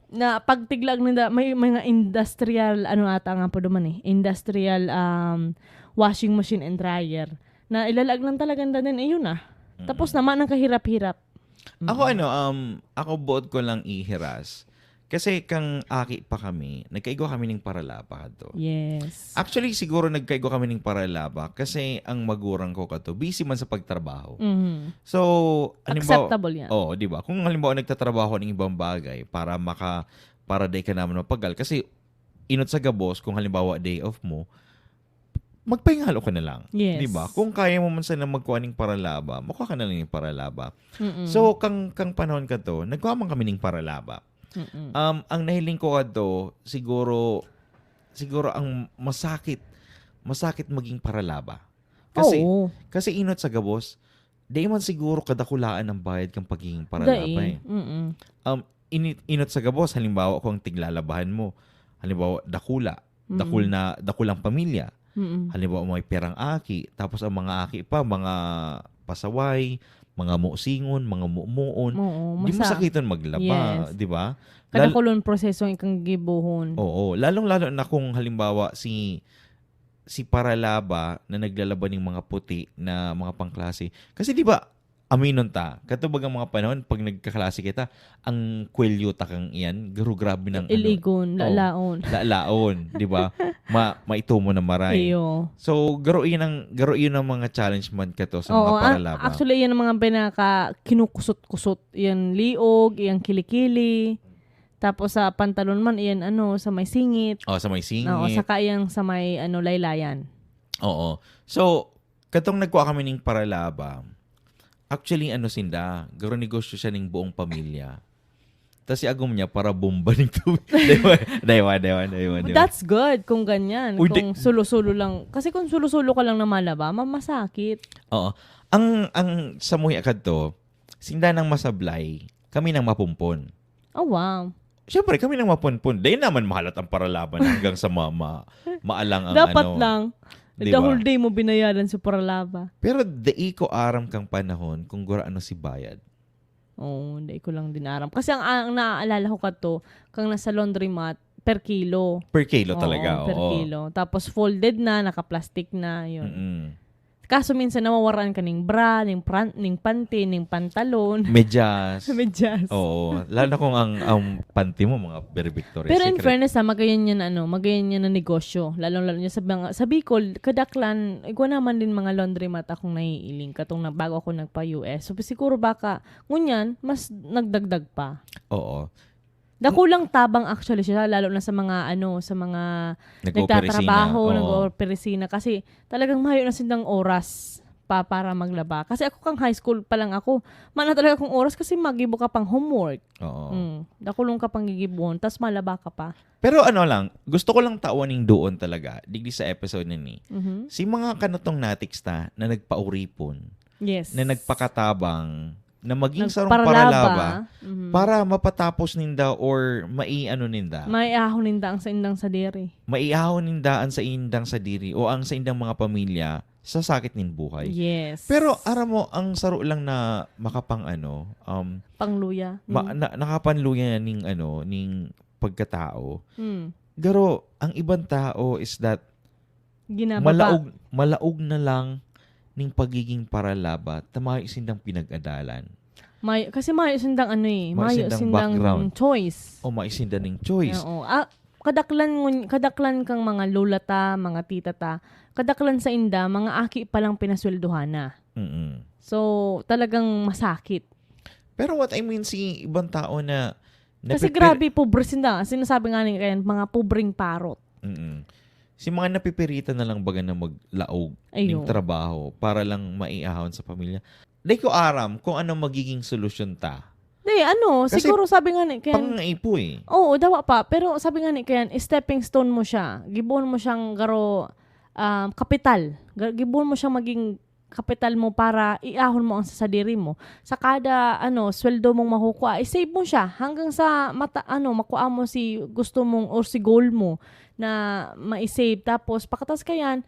Na pagtiglag ninda, may mga industrial, ano ata nga po duman eh, industrial um, washing machine and dryer. Na ilalag lang talaga nda din, ayun na. Tapos naman ang kahirap-hirap. Ako ano, um, ako buot ko lang ihiras. Kasi kang aki pa kami, nagkaigwa kami ning paralaba kadto. Yes. Actually, siguro nagkaigwa kami ning paralaba kasi ang magurang ko kadto, busy man sa pagtrabaho. Mhm. So, halimbawa, Acceptable yan. Oh, di ba? Kung halimbawa nagtatrabaho ng ibang bagay para maka para day ka naman mapagal kasi inot sa gabos kung halimbawa day off mo, magpahingalo ka na lang. Yes. Di ba? Kung kaya mo man sana magkuha ning paralaba, makuha ka na lang yung paralaba. Mm-mm. So, kang kang panahon kadto, nagkuha man kami ning paralaba. Mm-mm. Um, ang nahiling ko kadto, siguro siguro ang masakit, masakit maging paralaba. Kasi Oo. kasi inot sa gabos, di man siguro kadakulaan ang bayad kang pagiging paralaba Dai. eh. Mm-mm. Um, init, inot sa gabos, halimbawa kung ang tiglalabahan mo, halimbawa dakula, dakul na dakul ang pamilya. Mm-mm. Halimbawa may perang aki, tapos ang mga aki pa, mga pasaway, mga musingon, mga mumoon. Oo, Di mo masa- sakiton maglaba, Yes. di ba? Lal- Kadakulon proseso ang ikang gigibuhon. Oo, lalong-lalo na kung halimbawa si si paralaba na naglalaba ning mga puti na mga pangklase. Kasi di ba, aminon ta, katubag ang mga panahon, pag nagkaklase kita, ang kwelyo ta kang iyan, garo grabe ng ano, Iligon, oh, lalaon. lalaon, di ba? Ma, maitumo na maray. Iyo. So, garo iyan ang, garo iyan ang mga challenge man kato sa Oo, mga ah, paralaba. Actually, yan ang mga pinaka kinukusot-kusot. Yan liog, yan kilikili. Tapos sa pantalon man, yan ano, sa may singit. Oh, sa may singit. Oo, saka yan sa may ano, laylayan. Oo. So, katong nagkuha kami ning paralaba, actually, ano sinda, garo negosyo siya ning buong pamilya. Tapos si agom niya para bomba ning tubig. Daywa, daywa, daywa, daywa, daywa. That's good kung ganyan. Uy, di- Kung sulo-sulo lang. Kasi kung sulo-sulo ka lang na malaba, mamasakit. Oo. Ang, ang sa muhi kadto, sinda nang masablay, kami nang mapumpon. Oh, wow. Siyempre, kami nang mapunpon. Dahil naman mahalat ang paralaba na hanggang sa ma, ma, maalang ang Dapat ano. lang. Di The ba? Whole day mo binayaran sa paralaba. Pero dai ko aram kang panahon kung gurano si bayad. Oo, hindi ko lang din aram. Kasi ang, ang naaalala ko kato, kang nasa laundromat, per kilo. Per kilo Oo, talaga, per oo. kilo. Tapos folded na, naka-plastic na, yun. Mm-mm. Kaso minsan nawawaran ka ning bra, ning, pran, ning panty, ning pantalon. Medyas. Medyas. Oo. Lalo na kung ang, ang panty mo, mga very Victoria's Pero in Secret. Fairness ha, magayon yan ano, magayon yan na negosyo. Lalong-lalo niya sa mga, sa Bicol, kadaklan, igwa naman din mga laundromat akong naiiling katong na, bago ako nagpa-U S. So siguro baka ngunyan mas nagdagdag pa. Oo. Dakulang tabang actually siya, lalo na sa mga ano, sa mga Nag-ooperisina. nagtatrabaho, Oo. Nag-ooperisina kasi talagang mayo na sindang oras pa para maglaba. Kasi ako kang high school pa lang ako, mana talaga akong oras kasi magibo ka pang homework. Oo. Mm, dakulong ka pang gigibuhon, tas malaba ka pa. Pero ano lang, gusto ko lang tawan ning doon talaga, digdi sa episode na ni. Mhm. Si mga kanatong natics ta na nagpauripon, Yes. na nagpakatabang, na maging sarong Nagparalaba. paralaba Mhm. para mapatapos ninda or maiano ninda. Maiahon ninda ang sa indang sadiri. Maiahon ninda ang sa indang sadiri o ang sa indang mga pamilya sa sakit nin buhay. Yes. Pero aram mo, ang saro lang na makapang ano, um, Pangluya. ma- Mm. na, nakapanluya ning ano, ning pagkatao. Mm. Garo, ang ibang tao is that Ginababa. malaog, malaog na lang ning pagiging paralaba ta mayo sindang pinag-adalan. May, kasi mayo sindang ano eh, Mayo mayo sindang sindang background. choice. O mayo sinda ning choice. Oo. Ah, kadaklan ngun- kadaklan kang mga lola ta, mga tita ta, kadaklan sa inda, mga aki pa lang pinasweldohan na. Mm-mm. So, talagang masakit. Pero what I mean, si ibang tao na... Kasi napipir- grabe, pobre sinda. Sinasabi nga ni kaya, mga pobreng parot. Mm-mm. Si mga napipiritan na lang baga na maglaog Ayun. ng trabaho para lang maiahon sa pamilya. Di ko aram kung ano magiging solusyon ta. Di, ano, Kasi siguro sabi nga ni kaya, Pangaipo eh. Oo, dawa pa. Pero sabi nga ni kaya, stepping stone mo siya. Gibuon mo siyang garo um, kapital. Ga- Gibuon mo siyang maging kapital mo para iahon mo ang sa sadiri mo. Sa kada ano, sweldo mong makukuha, i-save mo siya hanggang sa mata, ano, makuha mo si gusto mong or si goal mo na ma-save. Tapos pakatas kayan,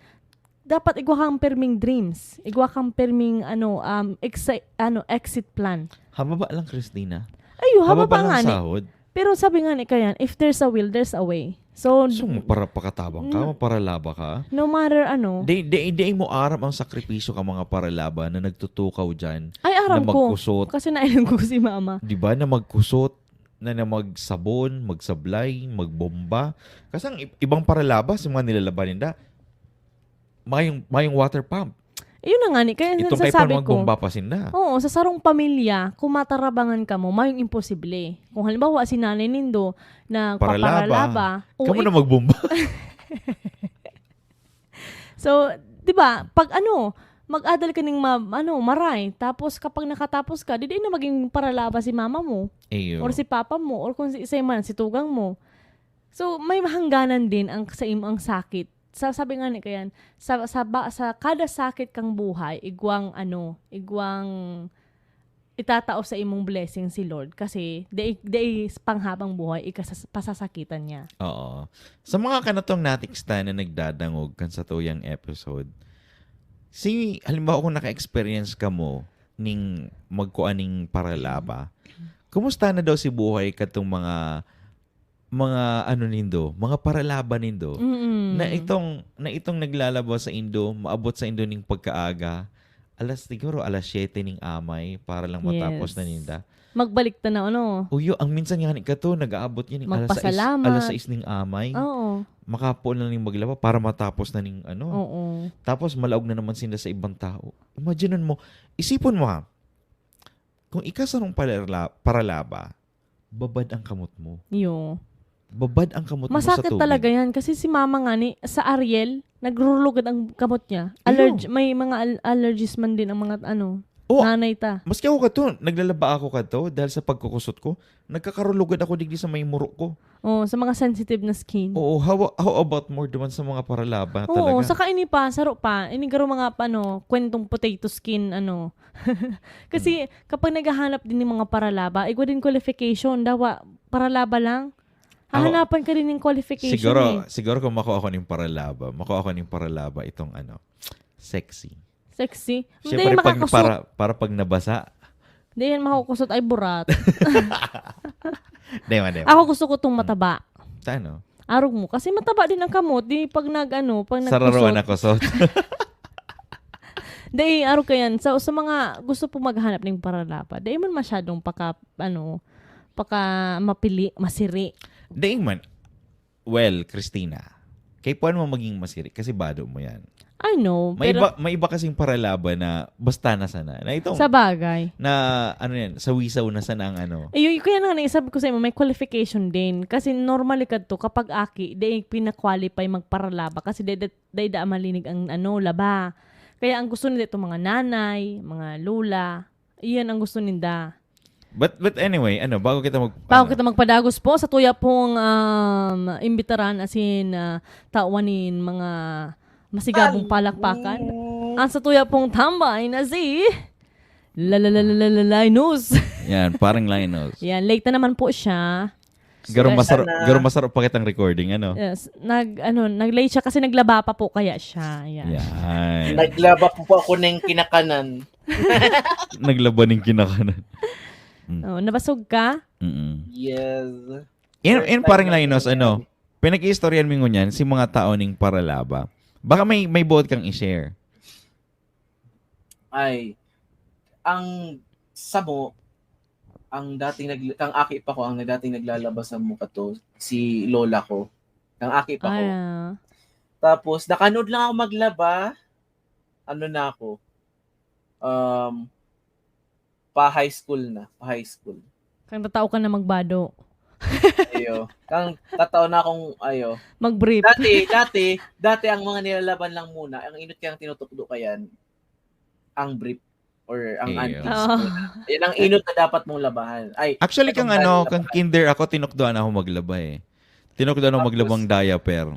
dapat igwa kang perming dreams. Igwa kang perming ano um exi- ano exit plan. Hababa lang, Christina. Ayo, hababa, lang nga ni. Sahod. Pero sabi nga ni kayan, if there's a will, there's a way. So, So, mapara pakatabang ka, Mm. maparalaba ka. No matter ano. Di, di, di mo aram ang sakripisyo ka mga paralaba na nagtutukaw dyan. Ay, aram na ko. Magkusot. Kasi nainom ko si mama. Di ba, na magkusot, na, na magsabon, magsablay, magbomba. Kasi ang i- ibang paralaba, sa mga nilalaban ninda, mayong, mayong water pump. Ayun na nga ni, kaya Itong kay nasasabi Pan ko. Magbomba pa sinda. Oo, sa sarong pamilya, kung matarabangan ka mo, mayong imposible. Kung halimbawa, si nanay nindo, na Paralaba. paparalaba, o Kamu ik- na magbomba. So, di ba, pag ano, mag-adal ka ning ma- ano, maray, tapos kapag nakatapos ka, di, di na maging paralaba si mama mo, Iyo. or si papa mo, or kung si isay man, si tugang mo. So, may hangganan din ang sa imo ang sakit. Sa sabi nga ni kayan, sa sa, ba, sa kada sakit kang buhay, igwang ano, igwang itatao sa imong blessing si Lord kasi dai dai panghabang buhay ikasas- pasasakitan niya. Oo. Sa mga kanatong natiksta na nagdadangog kan sa tuyang episode, si halimbawa kung naka-experience ka mo ning magkuan ning paralaba, kumusta na daw si buhay katong mga mga ano nindo, mga paralaba nindo Mm. na itong na itong naglalaba sa indo, maabot sa indo ning pagkaaga, alas siguro alas siyete ning amay para lang matapos Yes. na ninda. Magbalik ta na ano. Uyo, ang minsan nga ni kato, nag-aabot yan ning alas sais, Magpasalamat. alas sais ning amay. Oo. Makapoon na ning maglaba para matapos na ning ano. Oo. Tapos malaog na naman sinda sa ibang tao. Imagine mo, isipon mo ha, kung ika sarong parala- paralaba, babad ang kamot mo. Yo. Babad ang kamot mo sa Masakit tubig. Talaga yan kasi si mama nga ni sa Ariel, nagrurulugad ang kamot niya. Iyo. Allerg- may mga al- allergies man din ang mga ano, Oh, nanay ta. Maski ako kato, naglalaba ako kato dahil sa pagkukusot ko, nagkakarulugad ako digdi sa may muro ko. Oh, sa mga sensitive na skin. Oo, how, how about more duman sa mga paralaba Oo, talaga? Saka ini pa, saro pa, ini garo mga ano, kwentong potato skin, ano. Kasi Hmm. kapag naghahanap din ng mga paralaba, igwa din qualification, dawa, paralaba lang. Ako, Hahanapan ka din ng qualification Siguro, eh. Siguro kung makuha ko ng paralaba, makuha ko ng paralaba itong ano, sexy. Sexy. Siyempre, Hindi pag, makakusot. Para, para pag nabasa, Hindi yan makakusot ay burat. Di man, di man. Ako gusto ko itong mataba. Sa ano? Arog mo. Kasi mataba din ang kamot. Di pag nag, ano, pag Sararuan nagkusot. Na kusot. Di, arog ka yan. Sa, sa mga gusto po maghanap ng paralaba, di man masyadong paka, ano, paka mapili, masiri. Di man. Well, Christina, kay puwan mo maging masiri kasi bado mo yan. I know, May pero iba, may iba kasing paralaba na basta na sana. Na itong, sa bagay. Na ano yan, sawisaw na sana ang ano. Eh, yun, kaya nga naisab ko sa imo, may qualification din. Kasi normally kadto, kapag aki, di pina-qualify magparalaba. Kasi di, di, di da malinig ang ano, laba. Kaya ang gusto nila itong mga nanay, mga lola, iyan ang gusto ninda. But but anyway, ano, bago kita mag... Bago ano, kita magpadagos po, sa tuya pong um, imbitaran, as in, uh, tawan nin mga masigabong palakpakan. Ang sa tuya pong tambay na si La La La La La La Linus. Yan, parang Linus. Yan, late na naman po siya. Garong Sila masarap, sana. Garong masarap pa kitang recording, ano? Yes, nag ano, nag-late siya kasi naglaba pa po kaya siya. Yan. Yan. Naglaba po, po ako ng kinakanan. Naglaba ng kinakanan. Oh, nabasog ka? Mm-mm. Yes. Yan, First yan time parang lang Linus, talaga. Ano? Pinag-iistoryan mo ngunyan si mga tao ning paralaba. Baka may may buot kang i-share. Ay, ang samo, ang dating nag-, kang aki pa ko, ang dating naglalaba samo kato, si lola ko. Kang aki pa ko. Ah, Tapos, nakanood lang ako maglaba, ano na ako, um, pa high school na, pa high school. Kang tatao ka na magbado. Ayo. Kang tatao na akong, ayo. Mag-brief. Dati, dati, dati ang mga nilalaban lang muna, ang inot kayang tinutukdo kayan, ang brief or ang Iyo. antics Oo. muna. Yan ang inot na dapat mong labahan. Ay, Actually, kang itong ano, dati kang labahan. Kinder ako, tinukdoan ako maglaba eh. Tinukdoan ako Tapos? Maglabang diaper.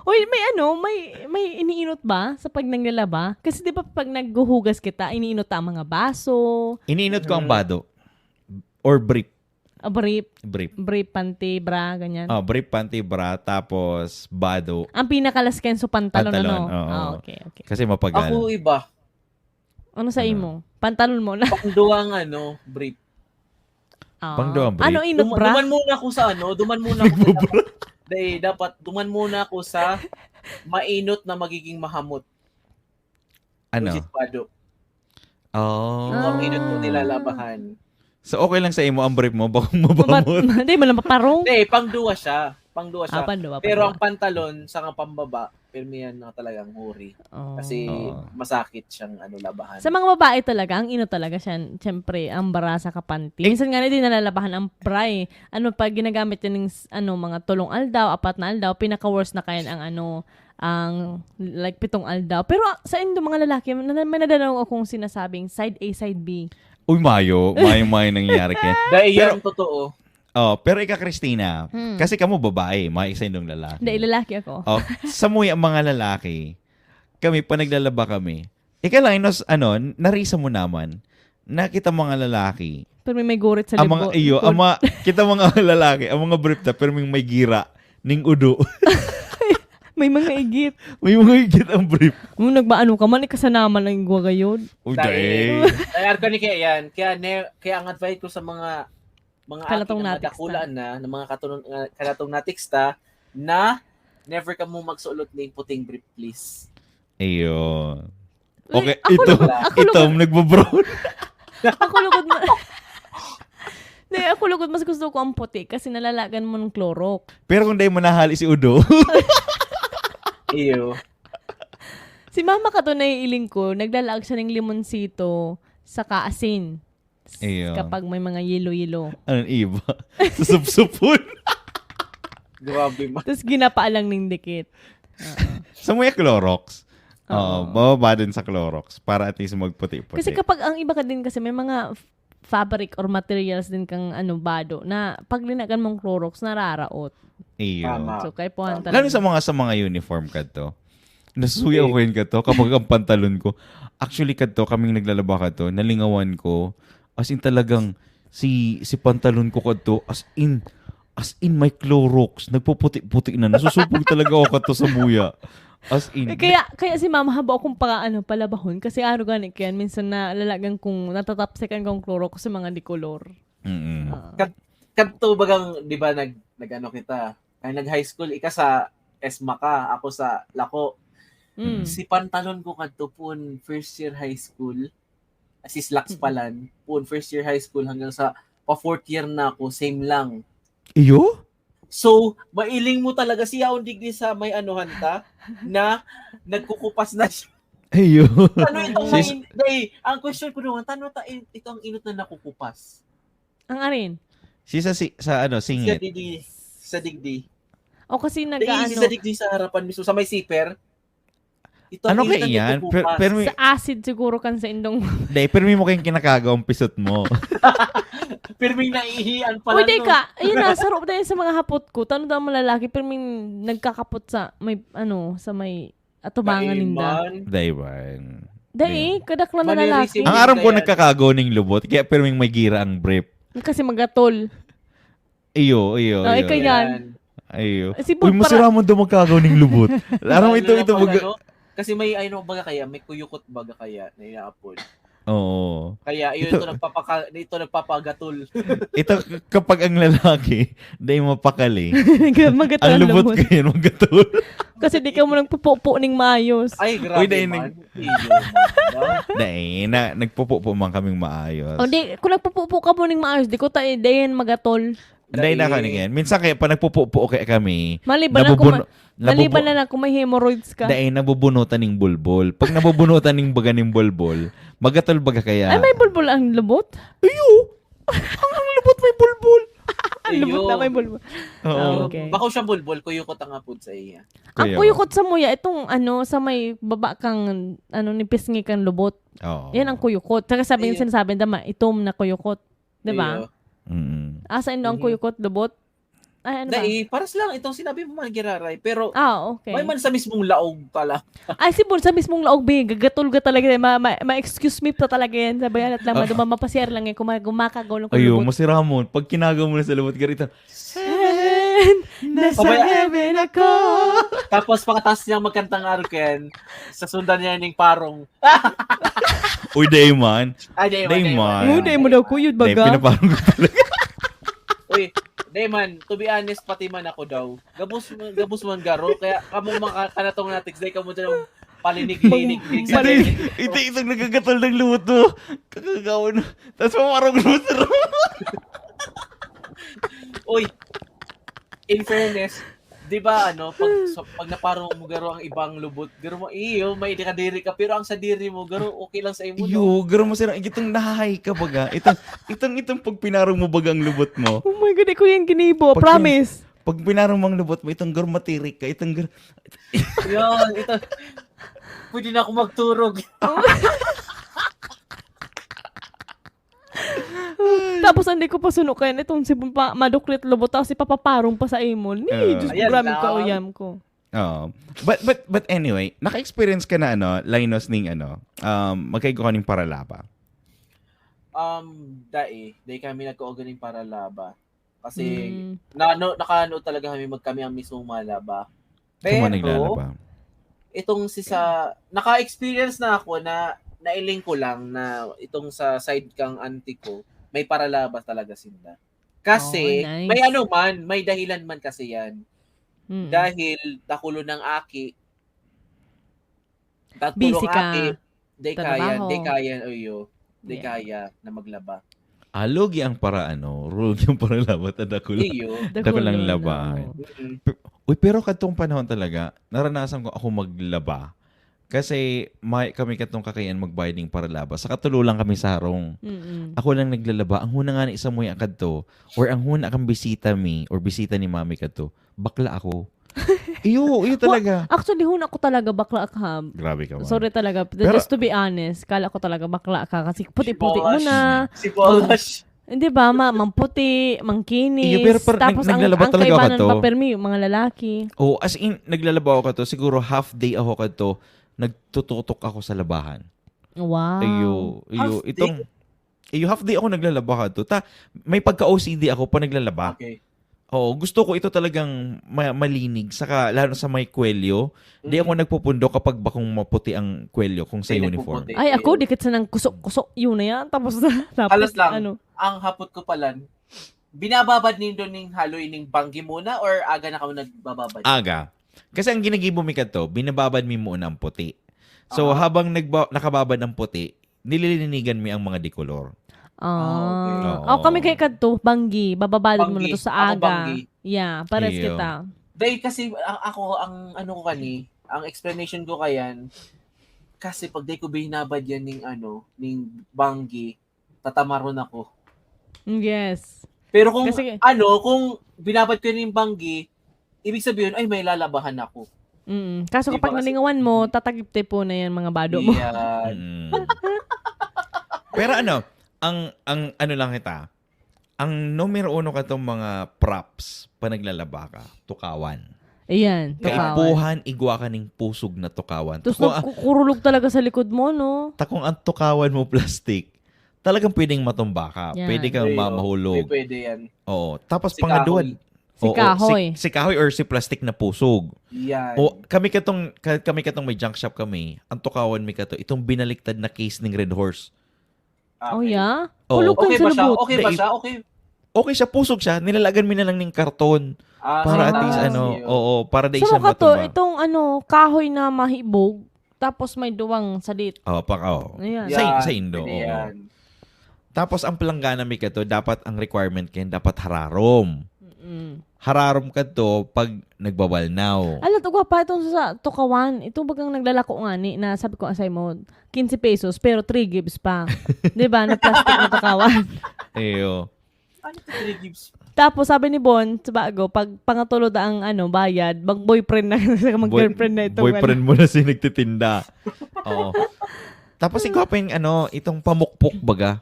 Uy, may ano, may may iniinot ba sa pag naglalaba? Kasi 'di ba pag naghuhugas kita, iniinot ta ang mga baso, Iniinot ko ang Mm. bado. Or brief. Ah, brief, Brief. Brief, panty, bra, ganyan. Oh, brief, panty, bra, tapos bado. Ang pinakalaskenso pantalon, Pantalon, ano? Oo. Ah, okay, okay. Kasi mapagal. Ako iba. Ano sa Ano? imo? Pantalon mo na. Pangduwang ano, brief. Ah. Pangduwang brief. Ano, inot Dum- bra? Duman muna ako sa ano, duman muna ako sa dapat, dahil dapat duman muna ako sa mainot na magiging mahamot. Ano? Which is bado. Oh. Yung Ah. mainot mo nilalabahan. So okay lang sa imo ang brief mo, baka Mabat- mabamot. Hindi mo lang paparong. Hindi, pangduwa siya. Pangduwa siya. Ah, panduwa, Pero panduwa. ang pantalon, sa nga pambaba, pirmi yan na talagang huri. Oh. Kasi Oo. masakit siyang ano, labahan. Sa mga babae talaga, ang inot talaga siya, siyempre, ang bra saka panty. Minsan nga na din nalalabahan ang bra eh. Ano, pag ginagamit yun ng s- ano, mga tulong aldaw, apat na aldaw, pinaka-worst na kayan ang ano, ang like pitong aldaw. Pero ah, sa indo mga lalaki, na- may nadanaw akong sinasabing side A, side B. Uy, mayo. Mayo, mayo nangyayari kaya. Dahil Pero- yan, totoo. Oh, pero ika Christina, Hmm. kasi kamo babae, may isa indong lalaki. Hindi, lalaki ako. Oh, sa muya mga lalaki, kami pa naglalaba kami. Ika lang, inos, ano, narisa mo naman, nakita mga lalaki, Pero may, may gurit sa ang mga, libot. iyo, ang mga, kita mga lalaki, ang mga brief ta, pero may, may gira, ning udo. May mga igit. May mga igit ang brief. Kung nagbaano ka man, ikasanaman ang igwa gayod. Uy, Dahil- dahil. Kaya arko ni kaya yan. Kaya, ne, kaya ang advice ko sa mga mga Kalatong aki na natiksta. Madakula na, ng mga katunong, uh, kalatong natiksta, na never ka mo magsulot ng puting brief, please. Iyo. Uy, Okay, ako ito, lugod, ako ito, lugod. Nagbobrown. Ako lugod ma- Hindi, ako lugod mas gusto ko ang puti kasi nalalagan mo ng Clorox. Pero kung dahil mo nahali si Udo, Iyo. Si mama kato naiiling ko, naglalaag siya ng limonsito saka asin. Iyo. Kapag may mga yelo-yelo. Anong iba? Susupsupon. Grabe man. Tapos ginapaa lang ng dikit. Sa mga Clorox. Oo, Oo. Bababa din sa Clorox para at least magputi-puti. Kasi kapag ang iba ka din kasi may mga f- fabric or materials din kang ano bado na pag linagan mong Clorox nararaot. Iyo. Tama. So kaipuhan Tama. talaga. Lalo sa mga sa mga uniform kadto. Nasusuya ko yun kadto kapag ang pantalon ko. Actually kadto, kaming naglalaba kadto, nalingawan ko. As in talagang si si pantalon ko kadto, as in as in may Clorox, nagpuputi-puti na. Nasusubog talaga ako kadto sa muya. As in. Eh, kaya kaya si mama habo akong pa ano palabahon kasi aro gani kaya minsan nalalagan kong natatapsikan kong Clorox sa mga dikolor. Mm-mm. Ah. Kat- Kadto bagang, di ba, nag, nag-ano kita? Ay, nag-high school, ika sa ESMA ka, ako sa Lako. Mm. Si pantalon ko kadto pun first year high school, si slacks palan, pun first year high school hanggang sa pa fourth year na ako, same lang. Iyo? So, mailing mo talaga si yaon digdi sa may anuhan ta na nagkukupas na siya. Iyo. Ano itong Sis- main-, day, ang question ko naman, tano ta in-, ito ang inot na nakukupas? Ang arin. Si sa, si, sa ano, Sa singit. digdi, sa digdi. O kasi Naisi nag-ano, sa digdi sa harapan mismo, sa may zipper. Ito Ano ang inot kaya na yan? nakukupas. Per- permi- sa acid siguro kan sa indong Dahil, permi mo kayong kinakagaw ang pisot mo. Pirming naihian pala. Uy, teka, ayun na, sarap na yun sa mga hapot ko. Tano daw ang malalaki, pero may nagkakapot sa may, ano, sa may atubangan ninda. Kaiman. Daiwan. Dai, kadaklan na Manirisim. lalaki. Ang aram ko Kaya- nagkakagaw ning lubot, kaya pirming may gira ang brief. Kasi magatul. Iyo, iyo, Oh, iyo. ikaw yan. Iyo. Eh, si Bud, Uy, para- masira mo daw magkagaw ning lubot. Aram mo ito, Ano ito, lang pag baga- ano, kasi may ano baga kaya, may kuyukot baga kaya na inaapod. Oo. Kaya yun, Ito- ito, nagpapaka, ito nagpapagatol. Ito, k- kapag ang lalaki, dai mapakali. Magatol Ang ang lubot lubot. kayo, magatol. Kasi di ka mo nagpupupo ning maayos. Ay, grabe Uy, dahil man. nag- Iyo man daw. Dai, na, nagpupupo man kaming maayos. O di, kung nagpupupo ka mo ning maayos, di ko tayo dayan magatol. Dai na Dai. ka niyan. Minsan kaya pa nagpupupo kaya kami. Maliban lang kung, Nabubun- ma- maliban nabubu- na lang kung may hemorrhoids ka. Dai, nabubunutan ning bulbol. Pag nabubunutan ning baga ning bulbol, magatol baga kaya. Ay, may bulbol ang lubot? Ayo! Ang, ang lubot may bulbol. Ang lubot na Iyo. may bulbol. Oo. Ah, okay. Bako siya bulbol, kuyukot ang apod sa iya. Ang Kuya. Kuyukot sa muya, itong ano, sa may baba kang, ano, ni pisngi kang lubot. Oo. Yan ang kuyukot. Saka sabi yung Iyo. sinasabi, dama, itom na kuyukot. Di ba? Iyo. Mm. Asa indo ang Mhm. kuyukot, lubot? Ay, ano ba? Dai, paras lang itong sinabi mo man, Giraray. Pero, Ah, okay. may man sa mismong laog pala. Ay, si Bon, sa mismong laog, be, gagatol ka talaga. Ma, ma, ma-excuse me pa talaga yan. Sabi, alat lang, Ah. maduma, mapasiar lang eh. Kung ma- gumakagaw ng Ayo, kulubot. masira mo. Pag kinagaw mo na sa lubot, garita. Heaven, nasa Pabaya- heaven ako. Tapos pagkatapos niyang magkantang aruken, sa sundan niya ning parong. Uy, dai man. Ay, dai man, Dai dai man. man. Uy, dai mo daw, kuyod, Dai, baga. pinaparong ko talaga. Uy, dai man, to be honest, pati man ako daw. Gabos, gabos man garo, kaya kamo mga kanatong natigs, dai kamo dyan palinig-linig. Ito, ito, itong nagagatol ng lubot to. Kakagaw na. Tapos mamarong lubot na. Uy, in fairness, di ba ano, pag, so, pag naparong mo garo ang ibang lubot, garo mo, iyo, may kadiri ka, pero ang sa diri mo, garo, okay lang sa imo, no? Iyo, garo mo sila. Itong nahahay ka baga. Itong, itong, itong pag pinarong mo baga ang lubot mo. Oh my God, ikaw yung ginibo. Pag- Promise. Pag pinarong mo ang lubot mo, itong garo matirik ka. Itong garo, Yan, ito. Pwede na ako magturog. Tapos hindi ko pa suno kaya itong si pa, maduklit lubot tapos ipapaparong pa sa imo. Ni, Ah. Diyos ko, Ayan grabe lang. ka uyam ko. Oo. But, but, but anyway, naka-experience ka na, ano, Linus, ning, ano, um, magkaigo ka ning paralaba? Um, dai, dai kami nagkaugaling paralaba. Kasi, Mm. na, no, nakaano talaga kami, magkami ang mismong malaba. Sa mga Pero, naglalaba? itong si sa, naka-experience na ako na, nailing ko lang na itong sa side kang auntie ko, may paralaba talaga sinda. Kasi, Oh, nice. may ano man, may dahilan man kasi yan. Mm. Dahil dakulo ng aki, tatlo Busy ng ka. aki, di kaya, Trabaho. di kaya, oyo, di Yeah. kaya na maglaba. Ah, lugi ang para ano, lugi ang paralaba, ta dakulo. Iyo. Dakulang laba. no. Mm. Uy, pero kadtong panahon talaga, naranasan ko ako maglaba. Kasi may, kami katong kakayan magbayad ning paralaba. Sa katulo lang kami sa harong. Mm-mm. Ako lang naglalaba. Ang huna nga ni sa muya kadto, or ang huna kang bisita mi, or bisita ni mami kadto, bakla ako. Iyo, iyo talaga. Actually, huna ko talaga bakla ka. Grabe ka man. Sorry talaga. Pero- Just to be honest, kala ko talaga bakla ka kasi puti-puti mo Bosh. na. Si Bosh. Hindi ba? Ma, mamputi, mangkinis. Iyo, pero par- Tapos nag- ang, naglalaba ang talaga ako kaibanan to. pa, permi, yung mga lalaki. Oh, as in, naglalaba ako kadto. Siguro half day ako kadto. Nagtututok ako sa labahan. Wow. Iyo, iyo, Half day? Itong, iyo, half day ako naglalaba kadto. Ta, may pagka-O C D ako pa naglalaba. Okay. Oo, gusto ko ito talagang ma- malinig, saka lalo sa may kwelyo. Di Mm. ako nagpupundok kapag bakong maputi ang kwelyo kung sa Di uniform. nagpuputi. Ay, ako, dikit sa nang kusok-kusok. Yun na yan. Tapos, tapos, Halos lang. ano. Ang hapot ko pala, binababad nindo ning haloy ning banggi muna or aga na kamo nagbababad? Aga. Kasi ang ginigibo mi kadto, binababad mi muna ang puti. So, Aha. habang nagba- nakababad ang puti, nililinigan mi ang mga dikolor. Ah. okay. Oo. Oh, kami kay kadto, banggi. Bababalon mo na Banggi. to sa Ako aga. banggi. Yeah, pares Iyo. kita. Dahil kasi a- ako, ang ano ko kani, ang explanation ko kayan, kasi pag di ko binabad yan ning ano, ning banggi, tatamaron ako. Yes. Pero kung Kasi- ano, kung binabad ko yung banggi, ibig sabihin, ay, may lalabahan ako. Mm. Kaso Di kapag ba kasi- nalingawan mo, tatakip tipo na yan mga bado mo. Yan. Mm. Pero ano, ang ang ano lang kita, ang numero uno katong mga props pa naglalaba ka, tukawan. Ayan, tukawan. Kaipuhan, igwa ka ning pusog na tukawan. Tapos Takong, ang- nagkukurulog talaga sa likod mo, no? takong ang tukawan mo plastic, talagang pwedeng matumba ka. Yan. Pwede kang Pwede, mamahulog. Pwede, pwede yan. Oo. Tapos Si pangaduan. kahoy. Si Oo, kahoy. Si, si kahoy or si plastic na pusog. Yan. O, kami katong ka- kami katong may junk shop kami, ang tukawan mi kato, itong binaliktad na case ning Red Horse. Oh, yeah? Oo. Kulog kan Okay ba siya? sulubot. Okay ba Dai- siya? Okay. Okay siya, pusog siya, nilalagan mi na lang ning karton. Ah, Para at least, ano, oo, para dai Sa siya mga to, matumba. itong ano, kahoy na mahibog, tapos may duwang sadit. Oh, paka, oh. Ayan. Sa, Yan, sa Indo, pwede oo. yan. Tapos ang palanggana mi kato, dapat ang requirement kayan, dapat hararom. Mm. Hararom kato pag nagbabalnaw. Ala, tugwa pa itong sa Tukawan. Ito bagang naglalako nga ni, na sabi ko asay mo, quince pesos, pero three gives pa. Di ba? Na plastic na Tukawan. Iyo. Ano to, three gives? Tapos sabi ni Bon, sa bago, pag pangatulod ang ano, bayad, mag-boyfriend na, Boy-, mag-girlfriend na itong boyfriend ano. mo na si nagtitinda. Oo. Tapos igwa pa yung ano, itong pamukpok baga.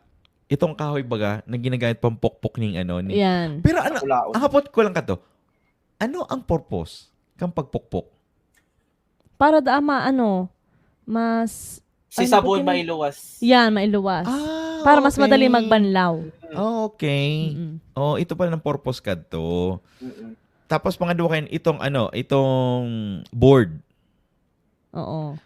Itong kahoy baga, na ginagamit pampukpok ning ano. Ni... Yan. Pero ano, Sa kulaon. Ang hapot ko lang kato, ano ang purpose kang pagpukpok? Para da ma-, ano, mas, Si ano sabon tawag yun? mailuwas. Yan, mailuwas. Ah, Para mas okay. madali magbanlaw. Ah, okay. Mm-mm. Oh, ito pala ng purpose kadto. Mm-mm. Tapos pangadwa kayan, itong ano, itong board. Oo.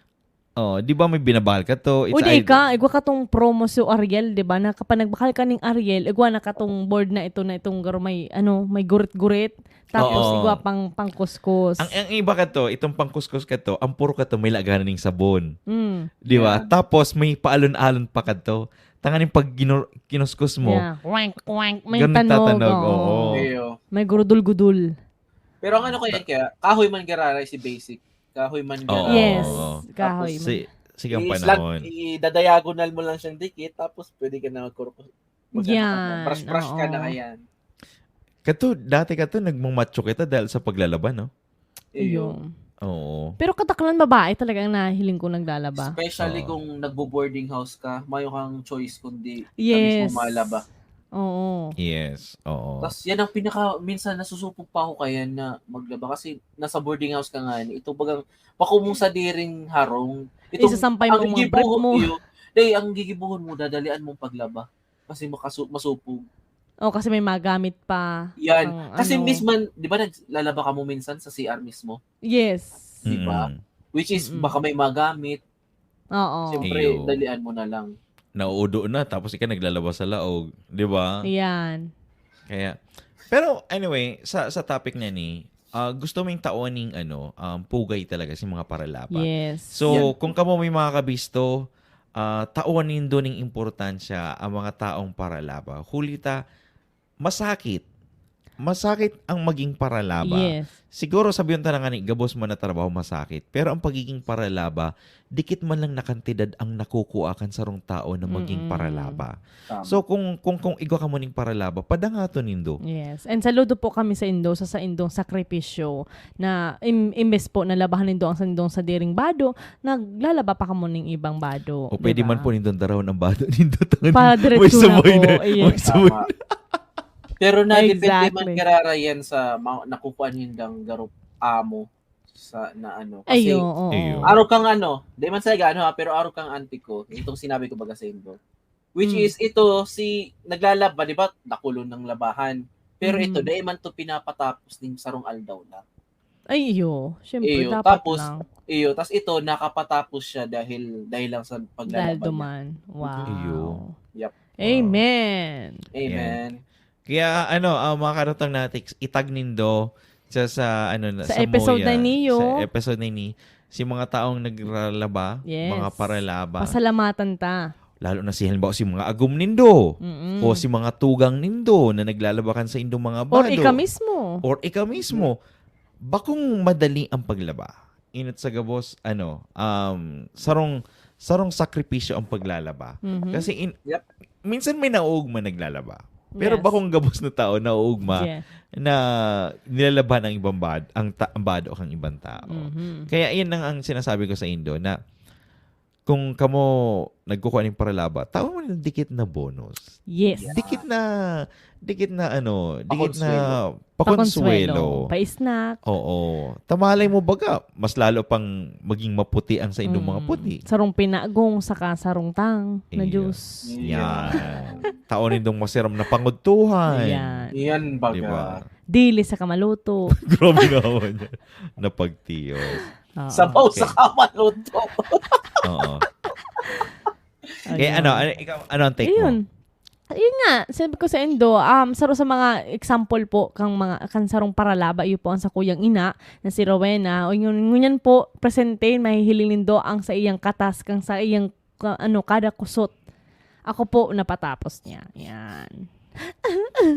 Oh, di ba may binabahal ka to? It's Uy, di either ka, igwa ka tong promo sa Ariel, di ba? Na kapag nagbakal ka ning Ariel, igwa na ka tong board na ito, na itong garo may, ano, may gurit-gurit. Tapos Oo. igwa pang pangkuskus. Ang, ang iba ka to, itong pangkuskus ka to, ang puro ka to, may laganan ning sabon. Mm. Di ba? Yan. Tapos may paalon-alon pa ka to. Tanganing pag ginu-, kinuskus mo, Yeah. Wank, wank. May ganun tanog, nagtatanog, oo. oo. Iyo. May gurudul-gudul. Pero ang ano ko yan, kaya kahoy man giraray si basic. Kahoy man Oo. giraray. Yes, Oo. kahoy Tapos man. si, sige ang i-slant, panahon. i-dadiagonal mo lang siyang dikit, tapos pwede ka na magkurkus-, magano ka na, Yan, brush-brush ka na, oo. ayan. Kato, dati kato, nagmamacho kita dahil sa paglalaba, no? Iyo. Iyo. Oo. Pero kadaklan babae talaga ang nahiling ko naglalaba. Especially Oo. kung nagbo-boarding house ka, mayo kang choice kundi ikaw Yes. mismo malaba. Oo. Yes, oo. Tas yan ang pinaka, minsan nasusupog pa ako kaya na maglaba kasi nasa boarding house ka nga, ito bagang pakumo sa diring harong. Itong, Isasampay mo ang ang mga brief gigibuhon mo. iyo, day, ang gigibuhon mo, dadalian mong paglaba. Kasi makasu-, masupog. Oh, kasi may magamit pa. Yan. Ang Kasi ano. misman, di ba naglalaba ka mo minsan sa C R mismo? Yes. Di ba? Mm. Which is, Mm-mm. baka may magamit. Oo. Siyempre, Iyo. dalian mo na lang. Nauudo na, tapos ika naglalaba sa laog, di ba? Yan. Kaya, pero anyway, sa, sa topic na ni, ah, gusto ming taon ning ano, um, pugay talaga si mga paralaba. Yes. So, Yan. kung kamo may mga kabisto, ah, taon nindo ning importansya ang mga taong paralaba. Huli ta, masakit. Masakit ang maging paralaba. Yes. Siguro sabihin ta na nga ni, gabos man na trabaho, masakit. Pero ang pagiging paralaba, dikit man lang na kantidad ang nakukua kan sarong tao na maging Mm-mm. paralaba. Tama. So, kung, kung, kung igwa ka mo ning paralaba, padangaton nindo. Yes. And saludo po kami sa indo, sa, sa indong sakripisyo na im-, imbes po na labahan nindo ang sa indong sadiring bado, naglalaba pa kamo ning ibang bado, O pwede di ba? man po nindong darahon ang bado nindo. Tangan Para mo, diretso may na sabay po. na, Yes. may sabay Tama. na. Pero nadepende man Exactly. karara yan sa ma-, nakukuha nindang garo amo sa, na ano. Ay, Kasi, oo. Iyo. araw kang ano, di man sa ano ha, pero araw kang auntie ko, itong sinabi ko baga sa indo. Which Mm. is, ito, si, naglalaba, di ba, nakulong ng labahan. Pero ito, Mm. di man to pinapatapos ning sarong aldaw na. Ay, iyo. Siyempre, Iyo, dapat tapos, lang. iyo, tas ito, nakapatapos siya dahil, dahil lang sa Dahil paglalaba niya. duman. Wow. Iyo. Yep. Amen. Amen. Yan. Kaya, ano, ah, mga karutang natin, itag nindo sa, sa, ano, na, Sa sa episode Moya, na niyo. sa episode na ini, si mga taong nagralaba, Yes. mga paralaba. Pasalamatan ta. Lalo na si, halimbawa, si mga agom nindo, Mm-mm. o si mga tugang nindo na naglalabakan sa indong mga Or bado. ika mismo. Or ika mismo. Bakong madali ang paglaba. Inot sa gabos, ano, um, sarong, sarong sakripisyo ang paglalaba. Mhm. Kasi in-, Yep. minsan may nauugma naglalaba. Pero Yes. bakong gabos na tao nauugma Yeah. na nilalaban ang ibang bad-, ang ta-, ang bado kang ibang tao. Mhm. Kaya yan ang, ang sinasabi ko sa indo na kung kamo nagkukuha ning paralaba, tawo mo ng dikit na bonus. Yes. Dikit na, dikit na ano, dikit na Pakonsuelo. pakonsuelo. Pakonsuelo, pa-snack. Oo. Tamalay mo baga, mas lalo pang maging maputi ang sa indong mga Mm. puti. Sarong pinagong saka sarong tang na Iyo. juice. Yan. Yan. Taon nindong masiram na pangudtuhan. Yan. Yan baga. Di ba? Dili saka maluto. Grabe naman yan. Napagtiyos. Oo. Sabaw Okay. saka maluto. Oo. Kaya Ayun. Ano, ano, ikaw, anong take Ayun. mo? Ayun nga, sabi ko sa Indo, um, saro sa mga example po kang mga kan sarong paralaba, iyo po ang sakuyang ina na si Rowena. O yun, ngunyan po, presente, mahihiling nindo ang sa iyang katas, kang sa iyang ka- ano, kada kusot. Ako po, napatapos niya. Yan.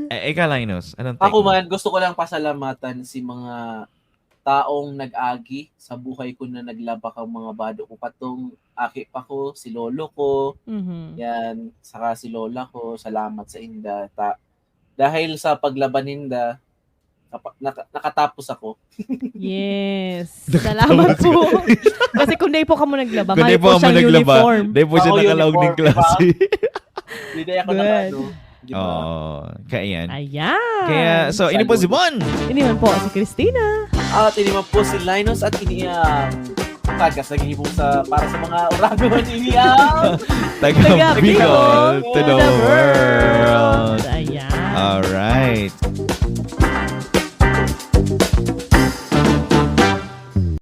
Eh, ikaw, Linus, anong take Ako mo? Man, gusto ko lang pasalamatan si mga taong nag-agi sa buhay ko na naglaba kang mga bado ko. Katong aki pa ko, si lolo ko, Mhm. yan, saka si lola ko, salamat sa inda. Ta- dahil sa paglaba ninda, kapa- naka- nakatapos ako. Yes. Salamat po. Kasi kung di po kamo naglaba, Kung may di po po kamo siyang naglaba, uniform. di po siya Ako nakalaog uniform, ng di ba? klase. Hindi ako Good. naka ano. Di ba? Oo, kaya yan. Ayan. Kaya, so, ini po si Bon. Ini man po si Christina. At ini man po si Linus at ini ang podcast na gihibong sa para sa mga Oragon, ini ang Taga Bicol to the world. Ayan. Alright.